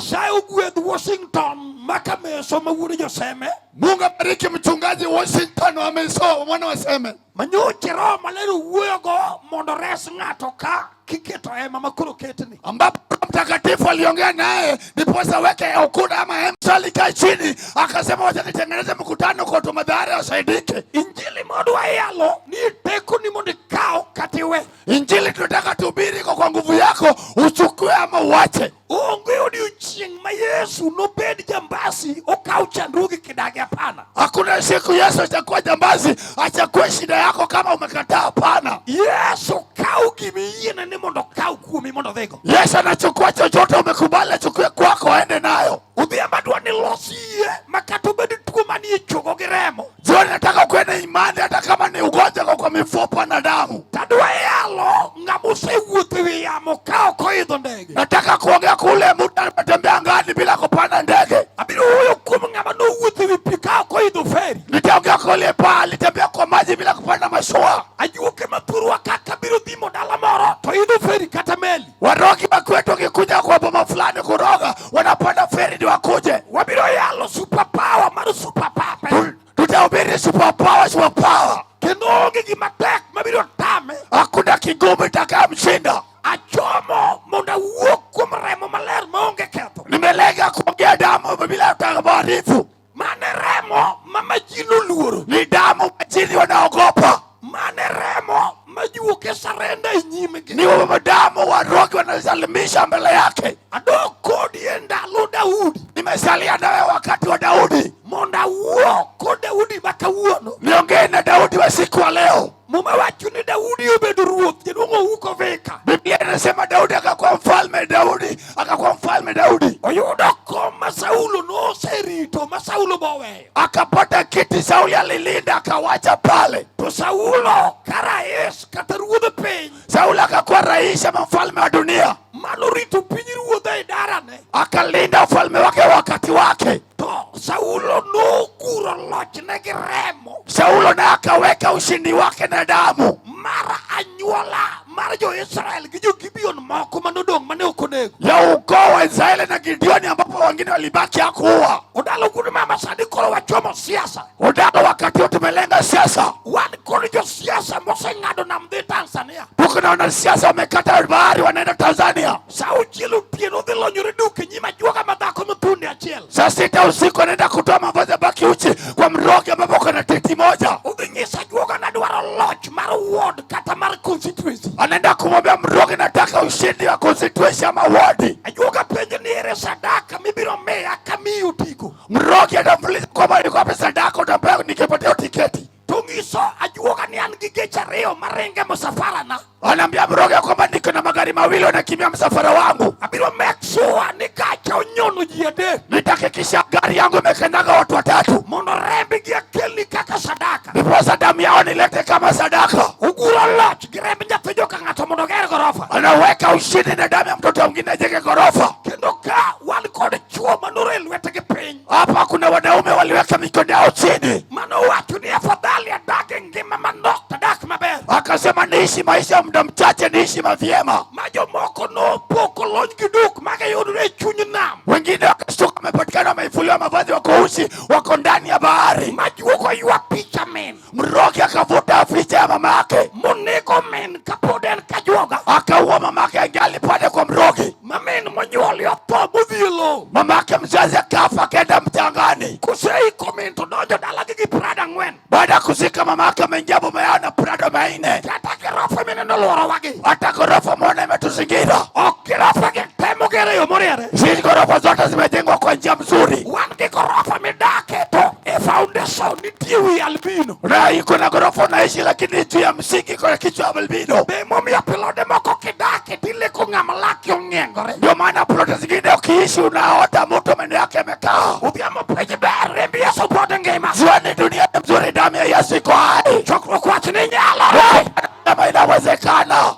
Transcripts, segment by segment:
Nyasaye ogwedh Washington Makameso ma wuod Joseme. Mungu abariki mchungaji Washington wa Meso, mwana wa Seme. Manyoche Roho Maler owuoyogo mondo res ng'ato ka kiketo hema ma koro ketni. Ambapo Roho Mtakatifu aliongea naye ndiposa aweke ukuta ama hema. Alikaa chini akasema, wacha nitengeneze mkutano kwa watu Mathare wasaidike. Injili modwa yalo ni tekoni mondo ikaw kata iwe. Injili tunataka tuhubiri iko kwa nguvu yako, uchukue ama uache. Onge odiochieng' ma Yesu nobed jambasi okaw chandruogi kidagi hapana. Hakuna siku Yesu atakuwa jambazi achukue shida yako kama umekataa. Hapana. Yesu kaw gimiyiene ni mondo okaw kuomi mondo odhigo. Yesu anachukua chochote umekubali achukue kwako aende nayo. Odhiambo adwa ni los yie ma kata obed tuo manie chogo gi remo. Jioni nataka ukuwe na imani hata kama ni ugonjwa kwa mifupa na damu. Tadwa yalo ng'ama osewuotho e wi yamo ka ok oidho ndege. Nataka kuongea kule mtu anatembea angani bila kupanda ndege. Abiro wuoyo kuom ng'ama nowuotho e wi pi ka ok oidho feri. Nitaongea kule paa alitembea kwa maji bila kupanda mashua. Ajuoke mathurwa kaka biro dhimo dala moro to idho feri kata meli. Warogi wakwetu wakikuja kwa boma fulani kuroga, wanapanda feri ndio wakuje. Wabiro yalo super power mar super pape. Tutahubiri super power, super power. Kendo onge gima tek mabiro tame. Hakuna kigumu itakayomshinda. Achomo mondo awuo kuom remo maler maonge ketho. Nimelenga kuongea damu bila taarifu. Mane remo ma majini oluoro. Ni damu majini wanaogopa. Mane remo ma juoke sarenda e nyimgi. Ni damu warogi wanasalimisha mbele yake. Adok kodi e ndalo Daudi. Nimesalia nawe wakati wa Daudi. Mondo awuo kod Daudi ma kawuono. Niongee na Daudi wa siku wa leo. Muma wacho ni Daudi obedo ruoth jaduong' Ouko Vika. Biblia inasema Daudi akakuwa mfalme, Daudi akakuwa mfalme Daudi. Oyudo kom ma Saulo noserito ma Saulo boweyo. Akapata kiti Sauli alilinda akawacha pale. To Saulo ka rais kata ruodh piny. Sauli akakuwa rais ama mfalme wa dunia. Manorito piny ruodhe e darane. Akalinda ufalme wake wakati wake. To Saulo noguro lochne gi remo. Saulo naye akaweka ushindi wake na damu. Mar anyuola mar jo-Israel gi jo-Gibeon moko manodong' mane ok onego. Ya ukoo wa Israeli na Gideoni ambapo wengine walibaki hakuua. Odalo wuod mama sani koro wachomo siasa. Odalo wakati huo tumelenga siasa. Wan kod josiasa moseng'ado nam dhi Tanzania. Tuko na wanasiasa wamekata bahari wanaenda Tanzania. Sa auchiel otieno dhi lonyore duk e nyim ajuoga madhako mathundi achiel. Saa 6 usiku anaenda kutoa mavazi ya baki uchi kwa mrogi ambapo kuna titi moja. Odhi nyiso ajuoga nadwaro loch mar ward kata mar constituency. Anaenda kumwambia mrogi nataka ushindi wa constituency ama ward. Ajuoga penjo ni ere sadaka mibiro miya kamiyi otiko. Mrogi atamuuliza kwamba ilikuwa wapi sadaka utapewa nikipatia tiketi. To nyiso ajuoga ni an gi geche ariyo maringe msafara na. Anaambia mrogi kwamba niko na magari mawili wanakimbia msafara wangu. Abiro make sure ni gacha onyono ji adek. Nitahakikisha gari yangu imekanyaga watu watatu. Mondo rembgi akelni kaka sadaka. Ndiposa damu yao nilete kama sadaka. Oguro loch gi remb nyathi joka ng'ato mondo oger gorofa. Anaweka ushindi na damu ya mtoto mwingine ajenge gorofa. Kendo ka wan kod chwo manore lwetgi piny. Hapa kuna wanaume waliweka mikono yao chini. Manowacho ni afadhali adag e ngima manok to dak maber. Akasema niishi maisha ya muda mchache, niishi mavyema. Ma jomoko nopo kolony gi duk magiyudore e chuny nam. Wengine wakashtuka, wamepatikana wamefuliwa mavazi, wako uchi, wako ndani ya bahari. Majuogo ywa picha min. Mrogi akavuta picha ya mama yake. Monego min kapod en kajuoga. Akaua mama yake angali pale kwa mrogi. Ma min monyuoli otho modhi e lowo. Mama yake mzazi akafa akaenda mchangani. Koseiko min to donjo dalagi gi Prado ang'wen. Baada ya kuzika mama yake ameingia boma yao na Prado manne. Kata gorofa mineno olworowagi. Hata gorofa mwona imetuzingira. Ok gorofa gi te moger e yo moriere. Si gorofa zote zimejengwa kwa njia mzuri. Wan gi gorofa midake to e foundation nitie wi albino. Na iko na gorofa unaishi lakini juu ya msingi kuna kichwa ya albino. Be momiyo pilode moko kidake tileko ng'ama lake ong'iengore. Ndio maana ploti zingine ukiishi unaota mtu meno yake yamekaa. Odhiambo piny ber, remb Yesu pod ngima. Jioni dunia ni mzuri, damu ya Yesu iko hai. Chokruok wach ni nyalore. Kama inawezekana.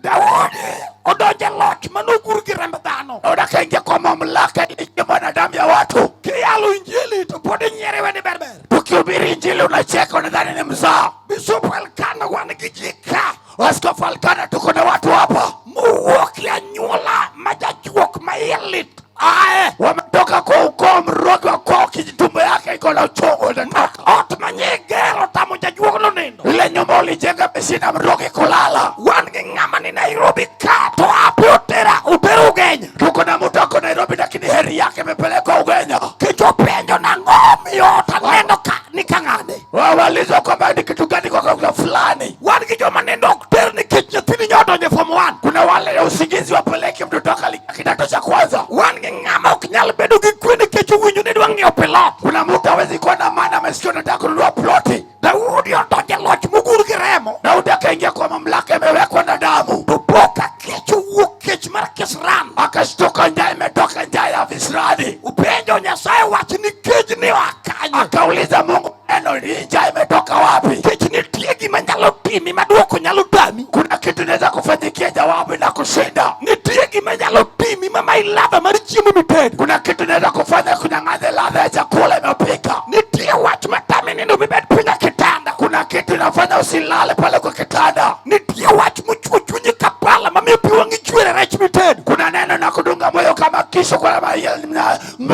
Daudi odonjo e loch manogur gi remb dhano. Daudi akaingia kwa mamlaka iliyokuwa na damu ya watu. Kiyalo injili to pod inyiere weni ber ber. Tukihubiri injili unacheka unadhani ni mzaa. Bishop Elkana wan gi ji ka. Askofu Elkana tuko na watu hapa mowuok e anyuola ma jajuok iye lit ae. Wametoka kwa ukoo, mrogi wa kwao, kijitumbo yake iko na uchungu inatoka. Ot manye gero tamo jajuogno nindo. Ile nyumba ulijenga imeshinda mrogi kulala. Wan gi ng'ama ni Nairobi ka to ape otera otero Ugenya. Tuko na mtu ako Nairobi, lakini heri yake imepelekwa Ugenya. Kicho penjo nang'o miyo ot aneno ka ni ka ng'ane. Wawalizwa kwamba ni kitu gani kwa kwa fulani. Wan gi joma nindo ok ter nikech nyathini nyodonjo e form 1. Kuna wale ya usingizi wapeleke mtoto wake kidato cha kwanza. Wan gi ng'ama ok nyal bedo gi kwe nikech owinjo ni dwa ng'iewo pilot. Kuna mtu hawezi kuwa na amani, amesikia unataka kununua ploti. Daudi odonjo e loch mogur gi remo. Daudi akaingia kwa mamlaka imewekwa na damu, To po ka kech owuok kech mar kisran. Akashtuka, njaa imetoka, njaa ya visirani. Upenjo Nyasaye wach ni kech ni oa kanye. Akauliza Mungu, neno hii njaa imetoka wapi? Kech nitie gima nyalo timi ma duoko nyalo tami. Kuna kitu inaweza kufanyikia jawabu na kushinda. Nitie gima nyalo timi ma mai ladha mar chiemo mitedo. Kuna kitu inaweza kufanya kunyang'anya ladha ya chakula imepika. Nitie wach matami nindo mibed piny e kitanda. Kuna kitu inafanya usilale pale kwa kitanda. Nitie wach mochuo chunyi ka pala mamiyo pi wang'i chwer e rech mitedo. Kuna neno na kudunga moyo kama kisu kwa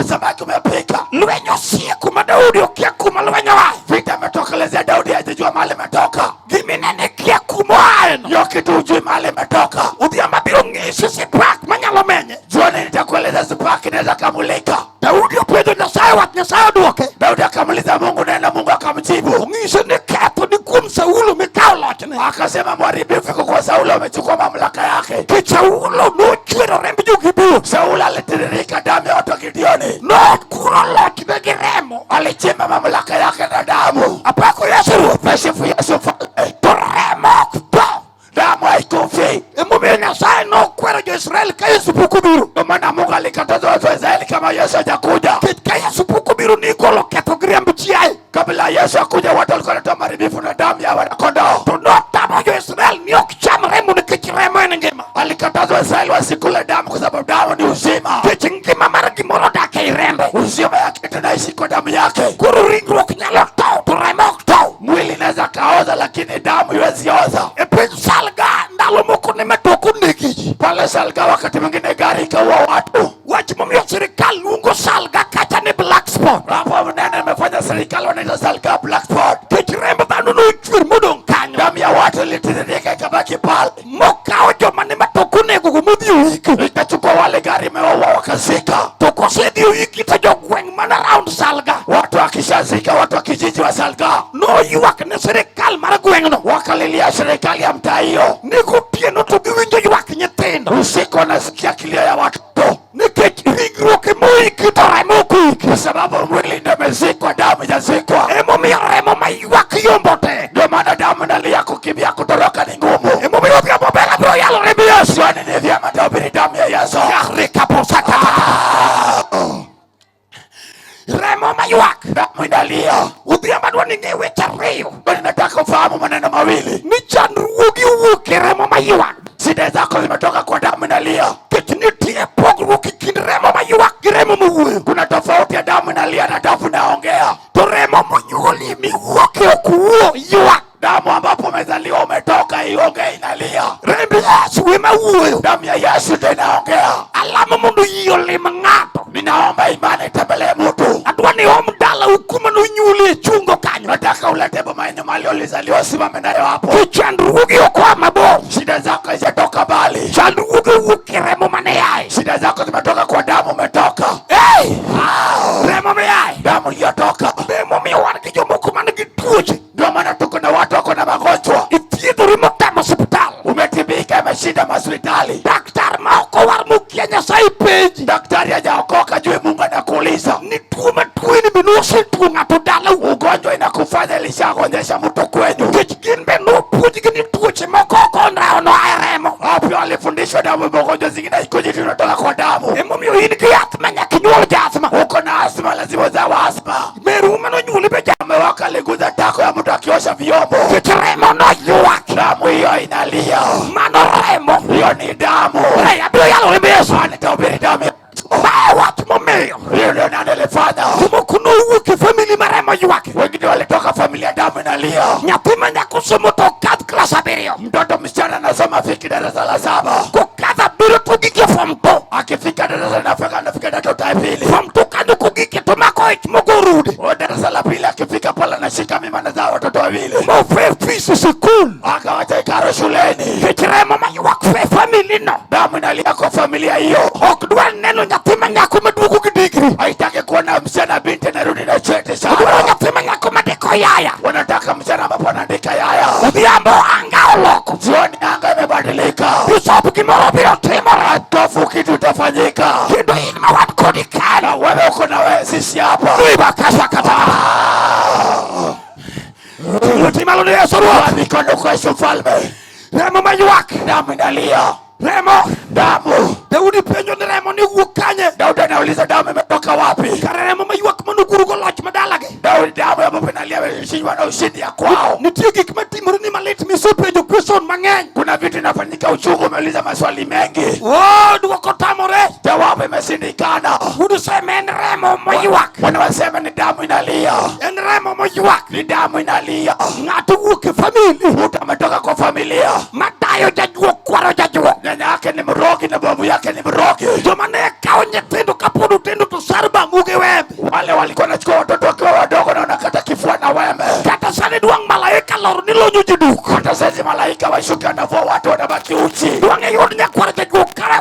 samaki umepika. Lweny osieko ma Daudi okia kuma lweny oaye. Vita imetokelezea Daudi hajajua mahali imetoka. Giminene kia kuma oaye no. Hiyo kitu hujui mahali imetoka. Odhiambo abiro ng'isi sipak manyalo menye. Jioni nitakueleza sipaki inaweza kamulika. Daudi openjo Nyasaye wach Nyasaye oduoke. Daudi akamuuliza Mungu neno, Mungu akamjibu. Ong'ise ni ketho ni kuom Saulo mikawo lochne. Akasema mharibifu iko kwa Saulo amechukua mamlaka yake. Nikech Saulo nochwero remb jo-Gibeon. Saulo alitiririka damu ya watu wa Gideoni. Nokuro lochne gi remo. Alichimba mamlaka yake na damu. Apako Yesu Ruoth. Msifu Yesu mfalme. To remo ok tho. Damu haikufi. Emomiyo Nyasaye nokwero jo-Israel ka Yesu pok obiro. Ndio maana Mungu alikataza watu wa Israeli kama Yesu hajakuja. Nikech ka Yesu pok obiro nigolo ketho gi remb chiaye. Kabla Yesu akuja watu walikuwa wanatoa maharibifu na damu ya wanakondoo. To notamo jo-Israel ni ok cham remo nikech remo en ngima. Alikataza Waisraeli wasikule damu kwa sababu damu ni uzima. Nikech ngima mar gimoro odak ei rembe. Uzima ya kitu naishi kwa damu yake. Koro ringruok nyalo tow to remo ok tow. Mwili inaweza kaoza lakini damu iwezi oza. E piny Salga ndalo moko ne matoko negi ji. Pale Salga wakati mwingine gari ikaua watu. Wach momiyo sirikal luongo Salga kacha ni black spot. Hapo neno imefanya serikali wanaita Salga black spot. Nikech remb dhano nochwer modong' kanyo. Damu ya watu ilitiririka ikabaki pale. Mokawo joma ne matoko onegogo modhi oiko. Ikachukua wale gari imewaua wakazika. To kosedhi oiki to jogweng' mana round Salga. Watu wakishazika watu wa kijiji wa Salga Noywak ne sirikal mar gweng'no. Wakalilia serikali ya mtaa hiyo. Ni gotieno to giwinjo ywak nyithindo. Usiku wanasikia kilio ya watoto. Nikech ringruok emoiki to remo ok oiki. Kwa sababu mwili ndio imezikwa, damu haijazikwa. Emomiyo remo maywak yombo tek. Ndio maana damu inalia kukimbia kutoroka ni ngumu. Emomiyo odhiambo ber abiro yalo remb Yesu. Jioni ni vyema nitahubiri damu ya Yesu. Remo maywak. Damu inalia. Odhiambo adwa ni ng'e weche ariyo. Bali nataka ufahamu maneno mawili. Ni chandruogi owuok e remo maywak. Shida zako zimetoka kwa damu inalia. Nikech nitie pogruok e kind remo maywak gi remo mowuoyo. Kuna tofauti ya damu inalia na damu inaongea. To remo monyuoli miwuoke ok wuo ywak. Damu ambapo umezaliwa umetoka iongee inalia. Remb Yesu ema wuoyo. Damu ya Yesu ndio inaongea. Alamo mondo yie olim ng'ato. Ninaomba imani itembelee mtu. Adwa ni om dalau kuma nonyuolie e chungo kanyo. Nataka ulete boma yenye mahali ulizaliwa usimame nayo hapo. To chandruogi ok oa mabor. Shida zako hazijatoka mbali. Chandruogi owuok e remo mane yae. Shida zako zimetoka kwa damu umetoka. Hey! Remo miaye. Damu iliyotoka. Emomiyo wan gi jomoko man gi tuoche. Ndio maana tuko na watu wako na magonjwa. Ithiedhori motamo osiptal. Umetibika imeshinda hospitali. Daktar ma ok owar mokia Nyasaye penji. Daktari hajaokoka juu Mungu anakuuliza. Ni tuo matueni be nosetuo ng'ato dalau. Ugonjwa inakufanya ilishaonyesha mtu kwenyu. Nikech gin be nopuonjgi ni tuoche moko ok onrawo noa e remo. Hapo alifundishwa damu, magonjwa zingine haikuji tu inatoka kwa damu. Emomiyo in gi asthma nyaka inyuol ja asthma. Uko na asthma lazima uzawe asthma. Meru manonyuoli be ja Mume wako aliguza tako ya mtu akiosha vyombo. Nikech remo noywak. Damu hiyo inalia. Mano remo. Hiyo ni damu. Hey, abiro yalo remb Yesu. Nitahubiri damu ya Yesu. Ma wach momiyo. Hiyo ndio nani alifanya. Jomoko nowuok e family ma remo ywak. Wengine walitoka familia damu inalia. Nyathi ma nyako somo to okadh klas abiriyo. Mtoto msichana anasoma fiki darasa la 7. Kokadho abiriyo to gik e form 2. Akifika darasa nafika anafika darasa la pili. Form 2 kanyo kogike to mako ich mogorude. O darasa la pili akifika pale anashika mimba, anazaa watoto wawili. Mofe fees sikul. Akawacha karo shuleni. Nikech remo maywak e family no. Damu inalia kwa familia hiyo. Ok dwar neno nyathi ma nyako maduogo gi degree. Haitaki kuona msichana binti anarudi na cheti Odwaro sana. nyathi ma nyako mandiko yaya. Wanataka msichana ambapo anaandika yaya. Odhiambo anga oloko. Jioni anga imebadilika. Bishop gimoro biro timore. Askofu, kitu itafanyika. Kendo in ma wan kodi Na kanyo. wewe uko na wewe, sisi hapa. Riba kasha kata. Lweti malo ni Yesu Kwa Ruoth. mikono kwa Yesu mfalme. Remo maywak. Damu inalia. Remo. Damu. Daudi penjo ni remo ni wuok kanye. Daudi anauliza damu imetoka wapi? Kare remo maywak manogurugo loch madalagi. Daudi, damu ambapo inalia imeshindwa na ushindi ya kwao. Nitie gik matimore ni malit misepenjo question mang'eny. Kuna vitu inafanyika uchungu, umeuliza maswali mengi, Oh, dwoko tamore. jawabu imeshindikana. Wuod seme en remo moywak. Wanasema ni damu inalia, En remo moywak. ni damu inalia. Ng'ato wuok e family Mtu ametoka kwa familia, madayo jajuok kwaro jajuok. nyanya yake ni mrogi na babu yake ni mrogi. Joma ne kawo nyithindo kapod utindo to sar bang'u gi wembe. Wale walikuwa wanachukua watoto wakiwa wadogo na wanakata kifua na wembe. Kata sani dwang' malaika lor ni lonyo ji duk. Hata saizi malaika washuka wanavua watu wanabaki uchi. Dwang' iyud nyakwar jajuok kare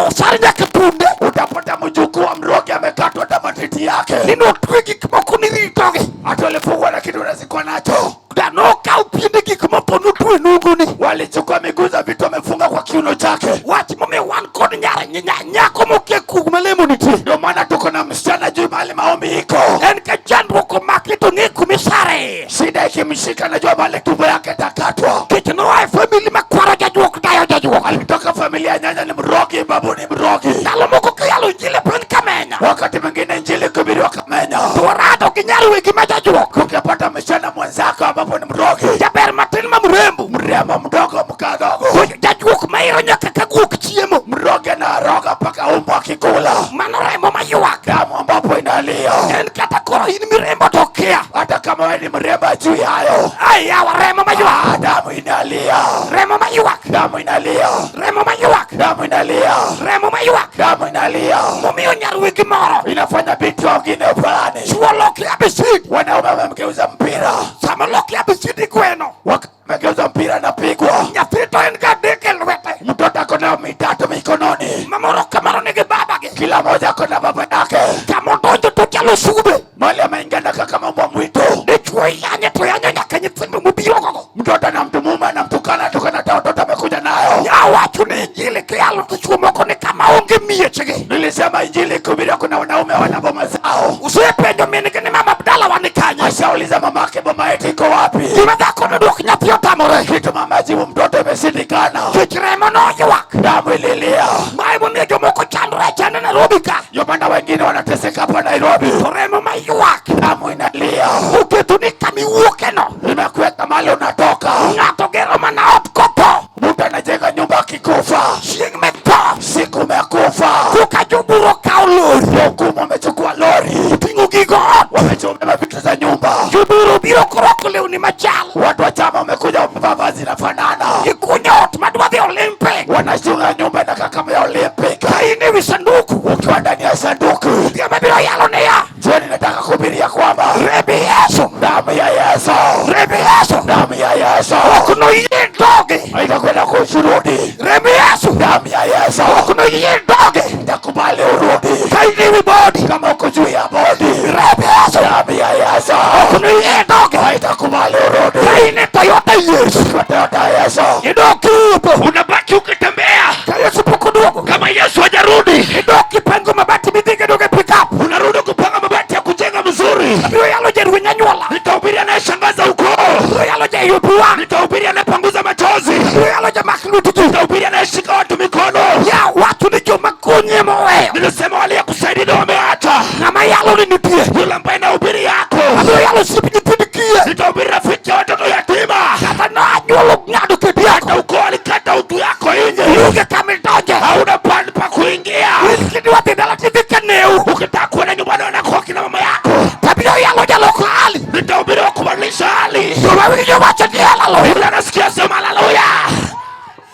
osar nyaka tunde. Utapata mjukuu wa mrogi amekatwa hata matiti yake, Ni notwe gik moko ni ritogi. hata walifungwa na kitu nazikuwa nacho. Nokaw piende gik moko notwe nungoni. Walichukua miguu za vitu wamefunga kwa kiuno chake. Wach momiyo wan kod nyar nyako mokia kug malemo nitie. Ndio maana tuko na msichana juu mahali maombi iko. En ka chandruok omake to ng'e kumisare. Shida ikimshika, najua mahali tumbo yake itakatwa. Kech noa e family ma kwaro jajuok dayo jajuok. Alitoka familia, nyanya ni mrogi, babu ni mrogi. Ndalo moko kiyalo injili e piny Kamenya. Wakati mwingine injili kuhubiriwa Kamenya, To warado gi nyar wegi ma jajuok. ukipata msichana mwenzako ambapo ni mrogi, Jaber matin ma mrembo. mrembo mdogo mkadogo, To jajuok mairo nyaka ka guok chiemo. mrogi anaroga mpaka umbwa akikula, Mano remo maywak. damu ambapo inalia. En kata koro in mirembo to kia. Hata kama wewe ni mrembo, juu hayo. Ai yawa remo maywak. Ah, damu inalia, Remo maywak. damu inalia, Remo maywak. damu inalia, Remo maywak. damu inalia. Momiyo nyar wegi moro. Inafanya binti wengine fulani, Chuo loki abisidi. wanaume wamemgeuza mpira, Sama loki abisidi gweno. wamegeuza mpira, anapigwa Nyathi to en ga adek e lwete. mtoto ako nayo mitatu mikononi, Ma moro ka moro nigi babagi. kila moja ako na baba yake. Kamodonjo to chalo sube. Mali ameingia ndaka kama mbwa mwitu. Dichuo yanye to yanyo nyaka nyithindo mobirogo. Mtoto anamtumuma, anamtukana, tukana hata watoto amekuja nayo. Awacho ni injili kiyalo to chuo moko ni kama onge miechgi. Nilisema injili kuhubiriwa, kuna wanaume wana boma zao. Usepenjo min gi ni mama Abdala wan kanye. Ashauliza mamake boma yetu iko wapi? Gima dhako nodwok nyathi otamore. Kitu mama jibu mtoto imeshindikana, Kech remo noywak. damu ililia. Ma emomiyo jomoko chandore achanda Nairobi ka. Ndio maana wengine wanateseka hapa Nairobi, To remo maywak. damu inalia, Oketo ni kamiwuoke no. imekuweka mahali unatoka. Ng'ato gero mana ot kotho. Mtu anajenga nyumba akikufa, Chieng' metho. siku umekufa, Koka jobura okawo lori. hukumu wamechukua lori, Oting'o gigo ot. wamechomea vitu za nyumba. Jobura obiro korwako lewni machal. Watu wa chama wamekuja wamevaa vazi zinafanana, Ikunyo ot madwa dhi Olympic. wanachunga nyumba inakaa kama ya Olympic. Ka in ewi sanduku. Ukiwa ndani ya sanduku, Gima biro yalo niya. jioni nataka kuhubiria kwamba Remb Yesu. damu ya Yesu, Remb Yesu. damu ya Yesu Ok noyie dogi. haitakwenda kushurudi. Remb Yesu. Damu ya Yesu Ok noyie dogi. itakubali urudi. Ka in ewi bodi. Kama uko juu ya bodi, Remb Yesu. damu ya Yesu Ok noyie dogi. haitakubali urudi. Ka in e Toyota Yesu. Kwa Toyota Yesu Idok kiwuotho. unabaki ukitembea Ka Yesu pok oduogo. kama Yesu hajarudi, Idok kipango mabati midhi gedogo e pickup. unarudi kupanga mabati ya kujenga mzuri. Abiro yalo jarueny anyuola. Nitahubiri anayeshangaza ukoo, Abiro yalo jayub wang'. nitahubiri anayepanguza machozi, Abiro yalo jamak lwet ji. nitahubiri anayeshika watu mikono. Ya wacho ni joma konyi ema oweyo. Nilisema waliokusaidia ndio wameacha. Ng'ama yalo ni nitie. Yule ambaye nahubiri yako, Abiro yalo osiep nyithind kiye. nitahubiri rafiki ya watoto yatima. Kata nanyuolo ng'ado kedi yako. Hata ukoo alikata utu yako nje, Ionge kama idonje. hauna pahali pa kuingia. In kidwa dhi dala tidhi kaneu. Ukitaka kuenda nyumbani wanakuwa kina mama yako. Tabiro yalo jalok hali. Nitahubiri wa kubadilisha hali. Joma winjo wacho ni haleluya. Yule anasikia sema haleluya.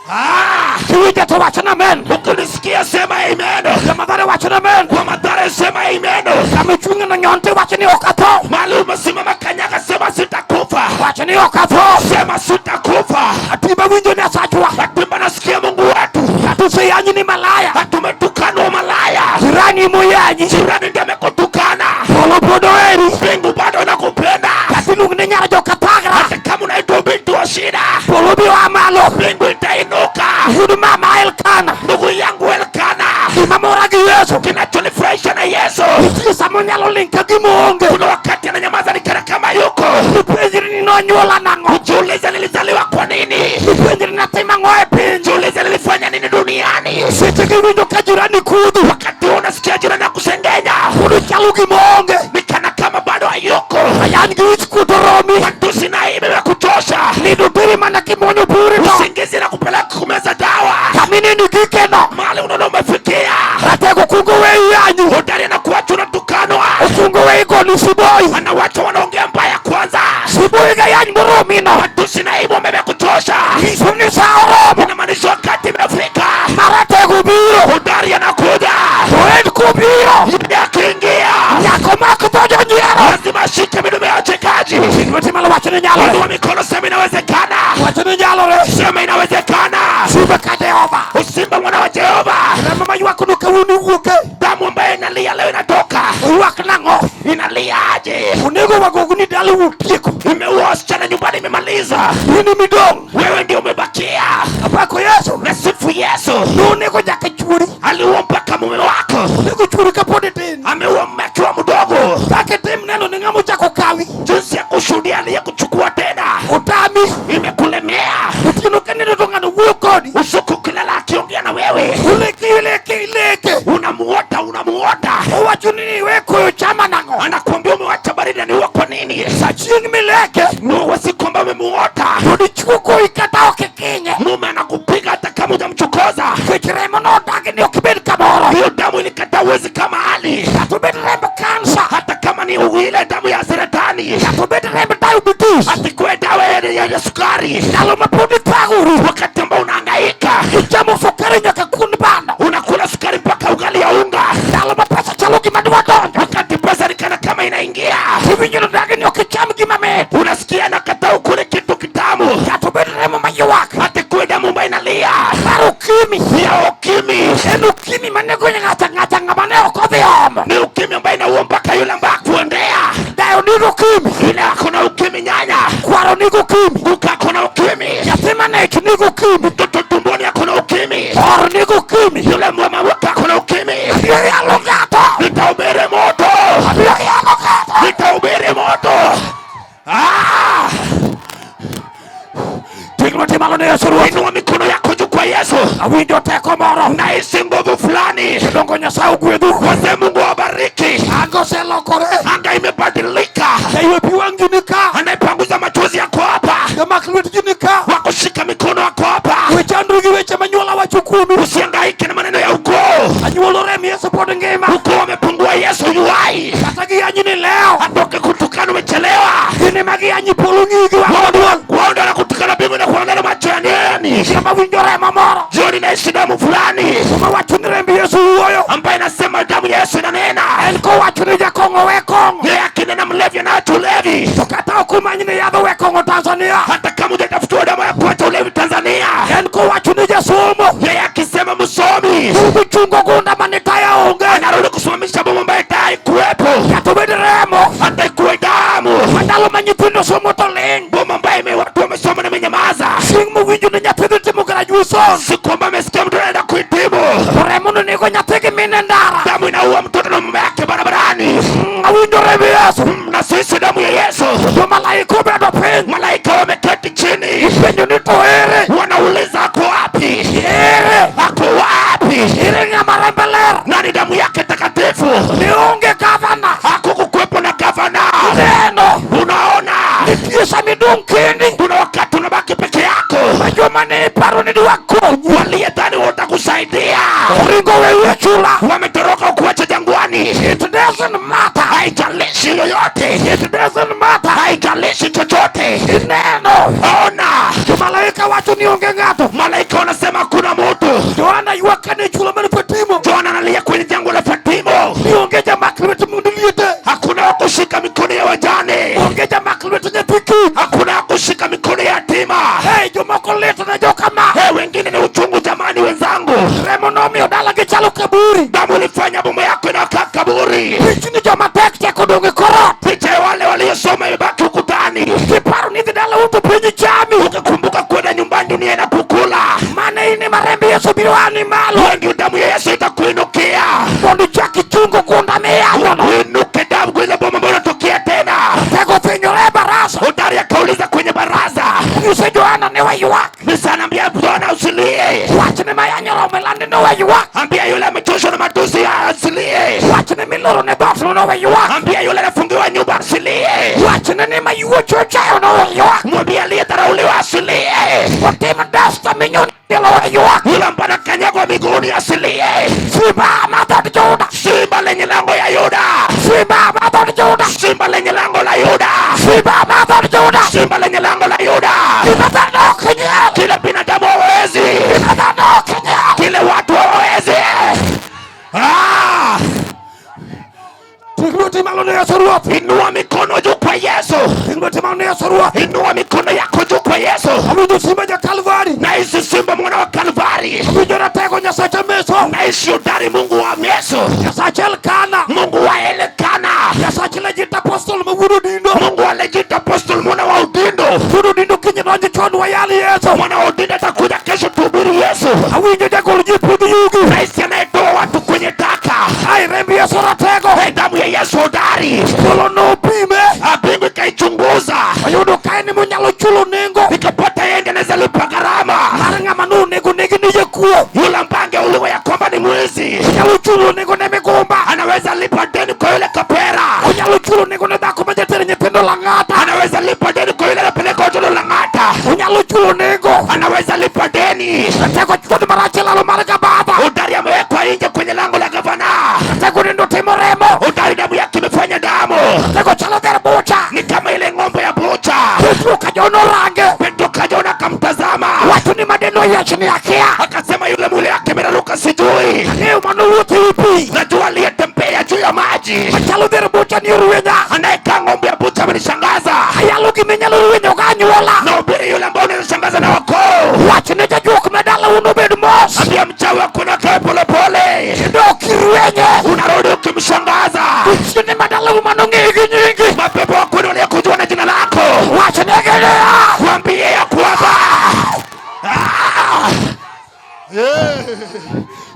Ah, Kiwinjo to wacho ni amen. ukisikia Sema amen. Jomathare wacho ni amen. Wa Mathare sema amen. Kama ichung'e no nyonte wacho ni ok atho. Mahali umesimama kanyaga, sema sitakufa. Wacho ni ok atho. Sema sitakufa. Atimba winjo Nyasachwa. Atimba nasikia Mungu wetu. Katuseyanyi ni malaya. Hatumetukanwa malaya. Jirani moyanyi. Jirani ndiye amekutukana. Polo pod oheri. Mbingu bado inakupenda. Kata iluongi ni nyar jokathagra. Hata kama unaitwa binti wa shida, Polo biro a malo. mbingu itainuka. Yud mama Elkana. Ndugu yangu Elkana, Gima mora gi Yesu. kinachonifurahisha na Yesu, Nitie sama onyalo ling' ka gima oonge. kuna wakati ananyamaza ni kana kama yuko. Ipenjri ni nonyuola nang'o. Ujiulize, nilizaliwa kwa nini? Ipenjri natimo ang'o e piny. Jiulize, nilifanya nini duniani? Seche kiwinjo ka jirani kudhi. Wakati unasikia jirani akusengenya, Pod chalo gima oonge. ni kana kama bado hayuko. Ayany gi wich kuot oromi. Matusi na aibu imekuchosha, Nindo teri mana kimuonyo buri to. usingizi na kupeleka kumeza dawa. Kaminini gikeno. Mahali unaona umefikia, Ratego kungo wei yanyu. hodari na kuacha unatukanwa, Okungo wei goni siboi. anawacha wanaongea mbaya kwanza. Siboi ga yany moromi no. Matusi na aibu imekuchosha, Nyiso ni sa oromo. inamaanisha wakati imefika, Maratego biro. hodari anakuja. To en kobiro. Akiingia Nyako mak dho jonyiero. lazima ashike midomo ya wachekaji. Lweti malo wacho ni nyalore. Inua mikono, sema inawezekana, Wacho ni nyalore. sema inawezekana. Simba ka Jehova. Usimba mwana wa Jehova, Remo maywak no kawuono iwuok e. damu ambayo inalia leo inatoka, Oywak nang'o? inalia aje? Onego wagogo ni dalau otieko. Imeua wasichana nyumbani, imemaliza. In emidong'. Wewe ndio umebakia. Apako Yesu. Nasifu Yesu, Nonego nyaka chuori. aliua mpaka mume wako, Onego chuori kapod itin. ameua mume akiwa mdogo. Kaka itim neno ni ng'ama ochako kawi. Jinsi ya kushuhudia aliyekuchukua tena Otami. imekulemea. Otieno kanindo to ng'ano wuoyo kodi. Usiku ukilala akiongea na wewe, Uleke ileke ileke. unamuota, unamuota, Owacho ni iwe koyo chama nang'o. anakuambia umewacha baridi, aniua kwa nini? Sa chieng' mileke. Nuwe si kwamba umemuota. To dichuo goyi kata ok ikinye. Mume anakupiga hata kama hujamchokoza. Nikech remo nodagi ni ok ibed kamoro. Hiyo damu ilikataa, uwezi kama hali, Kata obed remb kansa. hata kama ni ile damu ya saratani, Kata obed remb diabetes. atikuwe dawa ya sukari. Ndalo ma pod ithagori. Wakati ambao unahangaika, Ichamo sukari nyaka kun bando. unakula sukari mpaka ugali ya unga, Ndalo ma pesa chalo gima dwa donjo. wakati pesa ni kana kama inaingia, Iwinjo nodagi ni ok icham gima mit. unasikia nakataa ukule kitu kitamu, Kata obed remo maywak. atikuwe damu ambayo inalia Mar ukimi. ya ukimi. En ukimi manego ng'ato ang'ata ng'ama ne ok odhi omo. Ni ukimi ambayo inaua mpaka yule ambaye akuendea. Dayo nigi ukimi. Yule akona ukimi, nyanya Kwaro nigi ukimi. guka akona ukimi, Nyathi manech nigi ukimi. mtoto tumboni akona ukimi, Or nigi ukimi. yule mama wake akona ukimi. Abiro yalo ng'ato. Nitahubiri moto, Abiro yalo ng'ato. nitahubiri moto. Ah! Ting' lweti malo ne Yesu Ruoth. Inua mikono yako juu kwa Yesu. Awinjo teko moro. Nahisi nguvu fulani. Jodongo Nyasaye ogwedhu. Wazee, Mungu awabariki. Anga oselokore. Anga imebadilika. Jaywe pi wang'i ni ka. Anayepanguza machozi yako hapa, Jamak lwetgi ni ka. wakushika mikono yako hapa. Wechandri gi weche manyuola wacho kuomi. Usihangaike na maneno ya ukoo. Anyuolo rem Yesu pod ngima. Ukoo wamepungua, Yesu yuhai. Kata giyanyi ni leo. Hata ukikutukana umechelewa. Gin ema giyanyi polo ng'i gi wang' maduong'. Wao ndio wanakutukana, mbingu na kuangalia macho ya nani. Joma winjo remo moro. Jioni naishi damu fulani Kuma wacho ni remb Yesu wuoyo. ambaye inasema damu ya Yesu inanena. En kowacho ni jakong'o we kong'o. Yeye akinena mlevi anaacha ulevi. To kata ok umany ni yadho we kong'o Tanzania. Hata kama hujatafutiwa damu ya kuacha ulevi Tanzania, En kowacho ni jasomo. yeye akisema msomi Duogo chungo gunda mane taya onge. anarudi kusimamisha bomu ambaye tayari kuwepo, Kata obed remo. hata ikuwe damu, Mandalo ma nyithindo somo to ling'. bomu ambaye watu wamesoma na imenyamaza. Chieng' mowinjo ni nyathi dhi timo graduation. Si kwamba amesikia mtu anaenda kuhitimu, To remo no nego nyathi gi mine ndara. damu inaua mtoto na mama yake barabarani. Awinjo remb Yesu. Na sisi damu ya Yesu, Jomalaika obedo piny. malaika wameketi chini, Penjo ni to ere? wanauliza ako wapi? Ere? Ako wapi? Ere ng'ama rembe ler? Nani damu yake takatifu? Ni onge gavana. Hakukuwepo na gavana. Neno. Unaona, Nitie sama idong' kendi. kuna wakati unabaki peke yako, Ma joma ne iparo ni dwakonyi. waliyedhani watakusaidia Oringo weyi e chula. wametoroka ukuacha jangwani. It doesn't matter. Haijalishi yoyote, It doesn't matter. haijalishi chochote. Ineno. Ona, Jomalaika wacho ni onge ng'ato. malaika wanasema kuna moto. Johana ywak kane chula man Fatima. Fatimo. Ni onge jamak lwet mond liete. Hakuna wa kushika mikono ya wajane. Onge jamak lwet nyathi kich. Hakuna wa kushika mikono ya yatima. Hey, jomoko lit ne jokama. Hey, wengine ni uchungu jamani, wenzangu. Remo nomiyo dalagi chalo kaburi. Damu ilifanya boma yako inakaa kaburi. Pichni joma tek tek odong' e kor ot. Picha ya wale waliosoma imebaki ukutani. Kiparo ni idhi dalau to piny chami. Ukikumbuka kwenda nyumbani, dunia inakukula. Mane in ema remb Yesu biro ani malo. Wengi damu ya Yesu itakuinukia. Mondo ichak ichungo gunda miyanyono. Uinuke damu kwa ile boma ambayo unatokea tena. Tego thinyore e barasa. Hodari akauliza kwenye baraza. Nyise Johana ni we ywak. Musa anaambia Bwana usilie. Wachne ma yanyo rome landi no we ywak. Ambia yule amechoshwa na matusi asilie. Wachne miloro ne dhoot no we ywak. Ambia yule anafungiwa nyumba asilie. Wachne ni ma yuocho ochayo no we ywak. Mwambie aliyedharauliwa asilie. Otim dasta minyono tielo we ywak. Yule ambaye anakanyagwa miguuni asilie. Simba mar dhood Juda. Simba lenye lango ya Yuda. Simba mar dhood Juda. Simba lenye lango la Yuda. Simba mar dhood Juda. Simba lenye lango la Yuda. Gima dhano ok nyal. Kila binadamu hawezi. Gima dhano ok nyal. Kile watu hawawezi. Ah! Ting lweti malo ne Yesu Ruoth. Inua mikono juu kwa Yesu. Ting lweti malo ne Yesu Ruoth. Inua mikono yako juu kwa Yesu. Awinjo simba ja Kalvari. Nahisi simba mwana wa Kalvari. Awinjo ratego Nyasache Meso. Nahisi hodari Mungu wa Yesu. Nyasache Elkana. Mungu wa Elkana. Nyasache Legit Apostle ma wuod Odindo. Mungu wa Legit Apostle mwana wa Odindo. Wuod Odindo kiny donjo chon wayal Yesu. Mwana wa Odindo atakuja kesho tuhubiri Yesu. Awinjo jagol ji pudh yugi. Nahisi anayetoa watu kwenye taka. Ai remb Yesu ratego. Hey, damu ya Yesu hodari. Polo nopime. Mbingu ikaichunguza. Oyudo ka en emonyalo chulo nengo. Ikapata yeye ndiye anaweza lipa gharama. Mar ng'ama nonego negi ni jakuo. Yule ambaye angeuliwa ya kwamba ni mwizi. Onyalo chulo nengo ne migumba. Anaweza lipa deni kwa yule kapera. Onyalo chulo nengo ne dhako ma jatero nyithindo Lang'ata. Anaweza lipa deni kwa yule anapeleka watoto Lang'ata. Onyalo chulo nengo. Anaweza lipa deni. Ratego chuodho marach e lalo mar gabadha. Hodari amewekwa nje kwenye lango la gavana. Ratego nindo timo remo. Hodari damu yake imefanya damu. Ratego chalo dher bucha. Ni kama ile ng'ombe ya bucha. Petro kajono range. Petro kajono akamtazama. Wacho ni madeno yiech ni akia. Akasema yule mwili yake imeraruka sijui. Ang'eyo mano wuotho ewi pi. Najua aliyetembea juu ya maji. Machalo dher bucha ni orwenya. Anayekaa ng'ombe ya bucha amenishangaza. Ayalo giminyalo rwenyo gi anyuola. Nahubiri yule ambao unaweza na wakoo. Wach ne jajuok ma dalau nobed mos. Ambia mchawi wako na kae polepole. Kendo ok irwenye. Unarudi ukimshangaza. Jochiende ma dalau manong'eyo gi nyingi. Mapepo wako ni waliyekujua na jina lako. Wach negi niya. Waambie ya kwamba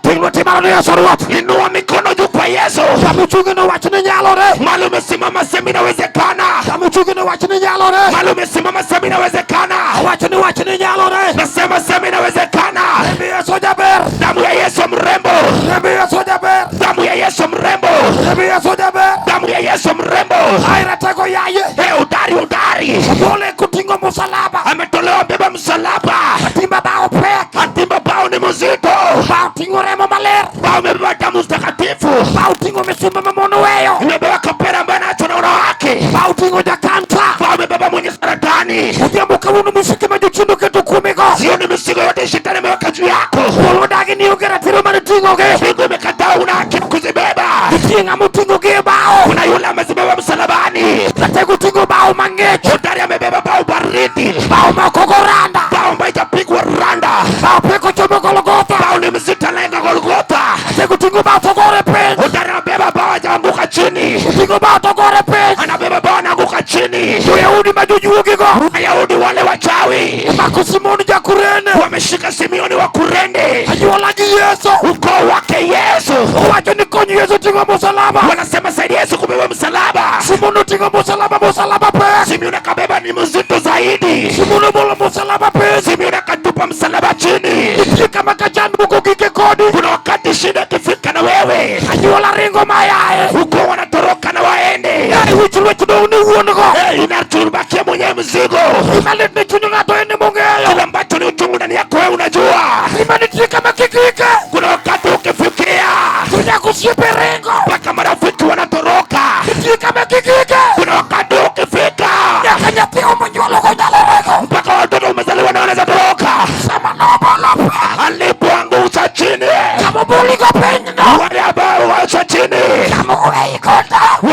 Ting lweti malo ne Yesu Ruoth. Inua mikono juu kwa Yesu. Kama uchungi no wach ni nyalore. Mahali umesimama sema inawezekana. Kama uchungi no wach ni nyalore. Mahali umesimama sema inawezekana. Wacho ni wach ni nyalore. Nasema sema inawezekana. Remb Yesu jaber. Damu ya Yesu mrembo. Remb Yesu jaber. Damu ya Yesu mrembo. Remb Yesu jaber. Damu ya Yesu mrembo. Ai ratego yaye. Hey, hodari hodari. Ogole kuting'o musalaba. Ametolewa beba msalaba. Atimba bao pek. Atimba bao ni mzito. Bao ting'o remo maler. Bao imebeba damu takatifu. Bao ting'o misumba ma mon weyo. Imebeba kapera ambaye anaachwa na wanawake. Bao ting'o jakansa. Bao imebeba mwenye saratani. Odhiambo kawuono misike ma jochiende oketo kuomigo. Sioni mizigo yote shetani ameweka juu yako. Polo odagi ni onge ratiro mar ting'ogi. Mbingu imekataa, una haki ya kuzibeba. Nitie ng'ama oting'ogi e bao. Kuna yule amezibeba msalabani. Ratego oting'o bao mang'ich. Hodari amebeba bao baridi. Bao ma ok ogo randa. Bao ambayo haijapigwa randa. Bao pek ochomo Golgotha. Bao ni mzito anaenda Golgotha. Ratego oting'o bao to gore piny. Hodari amebeba bao hajaanguka chini. Oting'o bao to gore piny. Anabeba bao anaanguka chini. Jo-Yahudi ma jojuogigo. Wayahudi wale wachawi Omako Simon ja-Kurene. wameshika Simeoni wa Kurene, Anyuola gi Yesu. ukoo wake Yesu. Owacho ni kony Yesu ting'o musalaba. Wanasema saidia Yesu kubeba msalaba. Simon oting'o musalaba, musalaba pek. Simeoni akabeba ni mzito zaidi. Simon obolo musalaba piny. Simeoni akatupa msalaba chini. Nitie kama ka chandruok ogik e kodi. Kuna wakati shida ikifika na wewe, Anyuola ringo mayae. ukoo wanatoroka na waende. Ei wich lwech dong' ne wuon go. Hey, inatubakia mwenyewe mzigo. Gima lit ne chuny ng'ato en mong'eyo. Kile ambacho ni uchungu ndani yako wewe unajua. Gima nitie kama kikike. Kuna wakati ukifikia To nyaka osiepe ringo. mpaka marafiki wanatoroka. Nitie kama kikike. Kuna wakati ukifika Nyaka nyathi omonyuolo go nyalo ringo. mpaka watoto umezaliwa na wanaweza toroka. Sama nobolo piny. Alipoangusha chini Kama oboligo piny no. wale ambao wacha chini,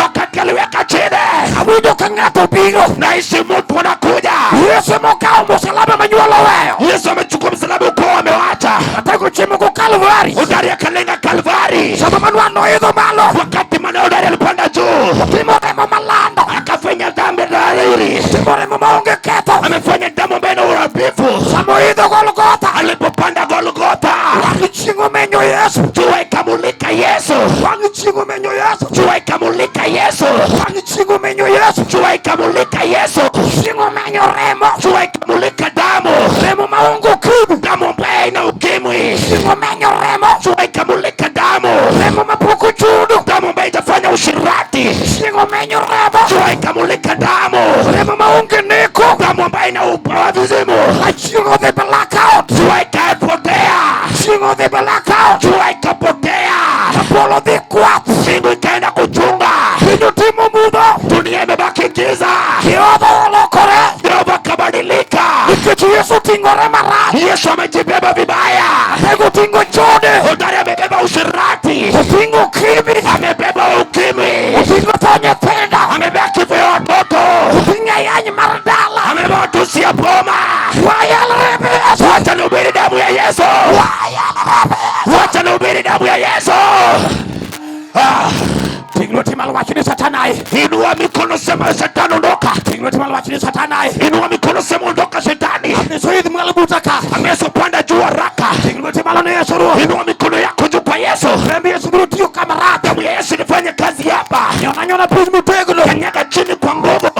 wakati aliweka chini, Awinjo ka ng'ato biro. Nahisi mtu anakuja. Yesu mokawo musalaba manyuolo weyo. Yesu amechukua msalaba, ukoo amewacha. Atego chiemo go Kalvari. Hodari akalenga Kalvari. Sama manwa noidho malo. Wakati maneno hodari alipanda juu, Timo remo malando. Akafanya dhambi dhahiri, Timo remo maonge ketho. Amefanya damu ambayo ina uharibifu. Sama oidho Golgotha. Alipopanda Golgotha, Wang' chieng' omenyo Yesu. Jua ikamulika Yesu, Wang' chieng' omenyo Yesu. Jua ikamulika Yesu, Wang' chieng' omenyo Yesu. Jua ikamulika Yesu, Chieng' omenyo remo. Jua ikamulika damu, Remo maonge ukimwi. Damu ambayo ina ukimwi. Chieng' omenyo remo. Jua ikamulika damu, Remo mapok ochudo. Damu ambayo itafanya ushirati. Chieng' omenyo remo. Jua ikamulika damu, Remo maonge neko. Damu ambayo ina upawazimu. Chieng' odhi blackout. Jua ikapotea, Chieng' odhi blackout. Jua ikapotea, Polo dhi kwath. Mbingu ikaenda kuchunga, Piny otimo mudho. Dunia imebaki giza. Jehova olokore. Jehova kabadilika. Nikech Yesu oting'ore marach. Yesu amejibeba vibaya. Ego oting'o chode. Hodari amebeba usherati, Oting'o ukimwi. Amebeba ukimwi, Oting'o tho nyithindo. Amebeba kifo ya watoto, Oting'o ayany mar dala. Amebeba matusi ya boma. Wayal remb Yesu. Wacha nihubiri damu ya Yesu. Wayal remb Yesu. Wacha nihubiri damu ya Yesu. Ah, Ting' lweti malo wach ni Satan ae. Inua mikono, sema Shetani ondoka. Ting' lweti malo wach ni Satan ae. Inua mikono, sema ondoka Shetani. Yesu idh mwalo buta ka. Yesu panda juu haraka. Ting' lweti malo ne Yesu Ruoth. Inua mikono yako juu kwa Yesu. Remb Yesu biro tiyo kama rath. Damu ya Yesu inafanya kazi hapa. Nyona nyona piny motegno. Kanyaga chini kwa nguvu.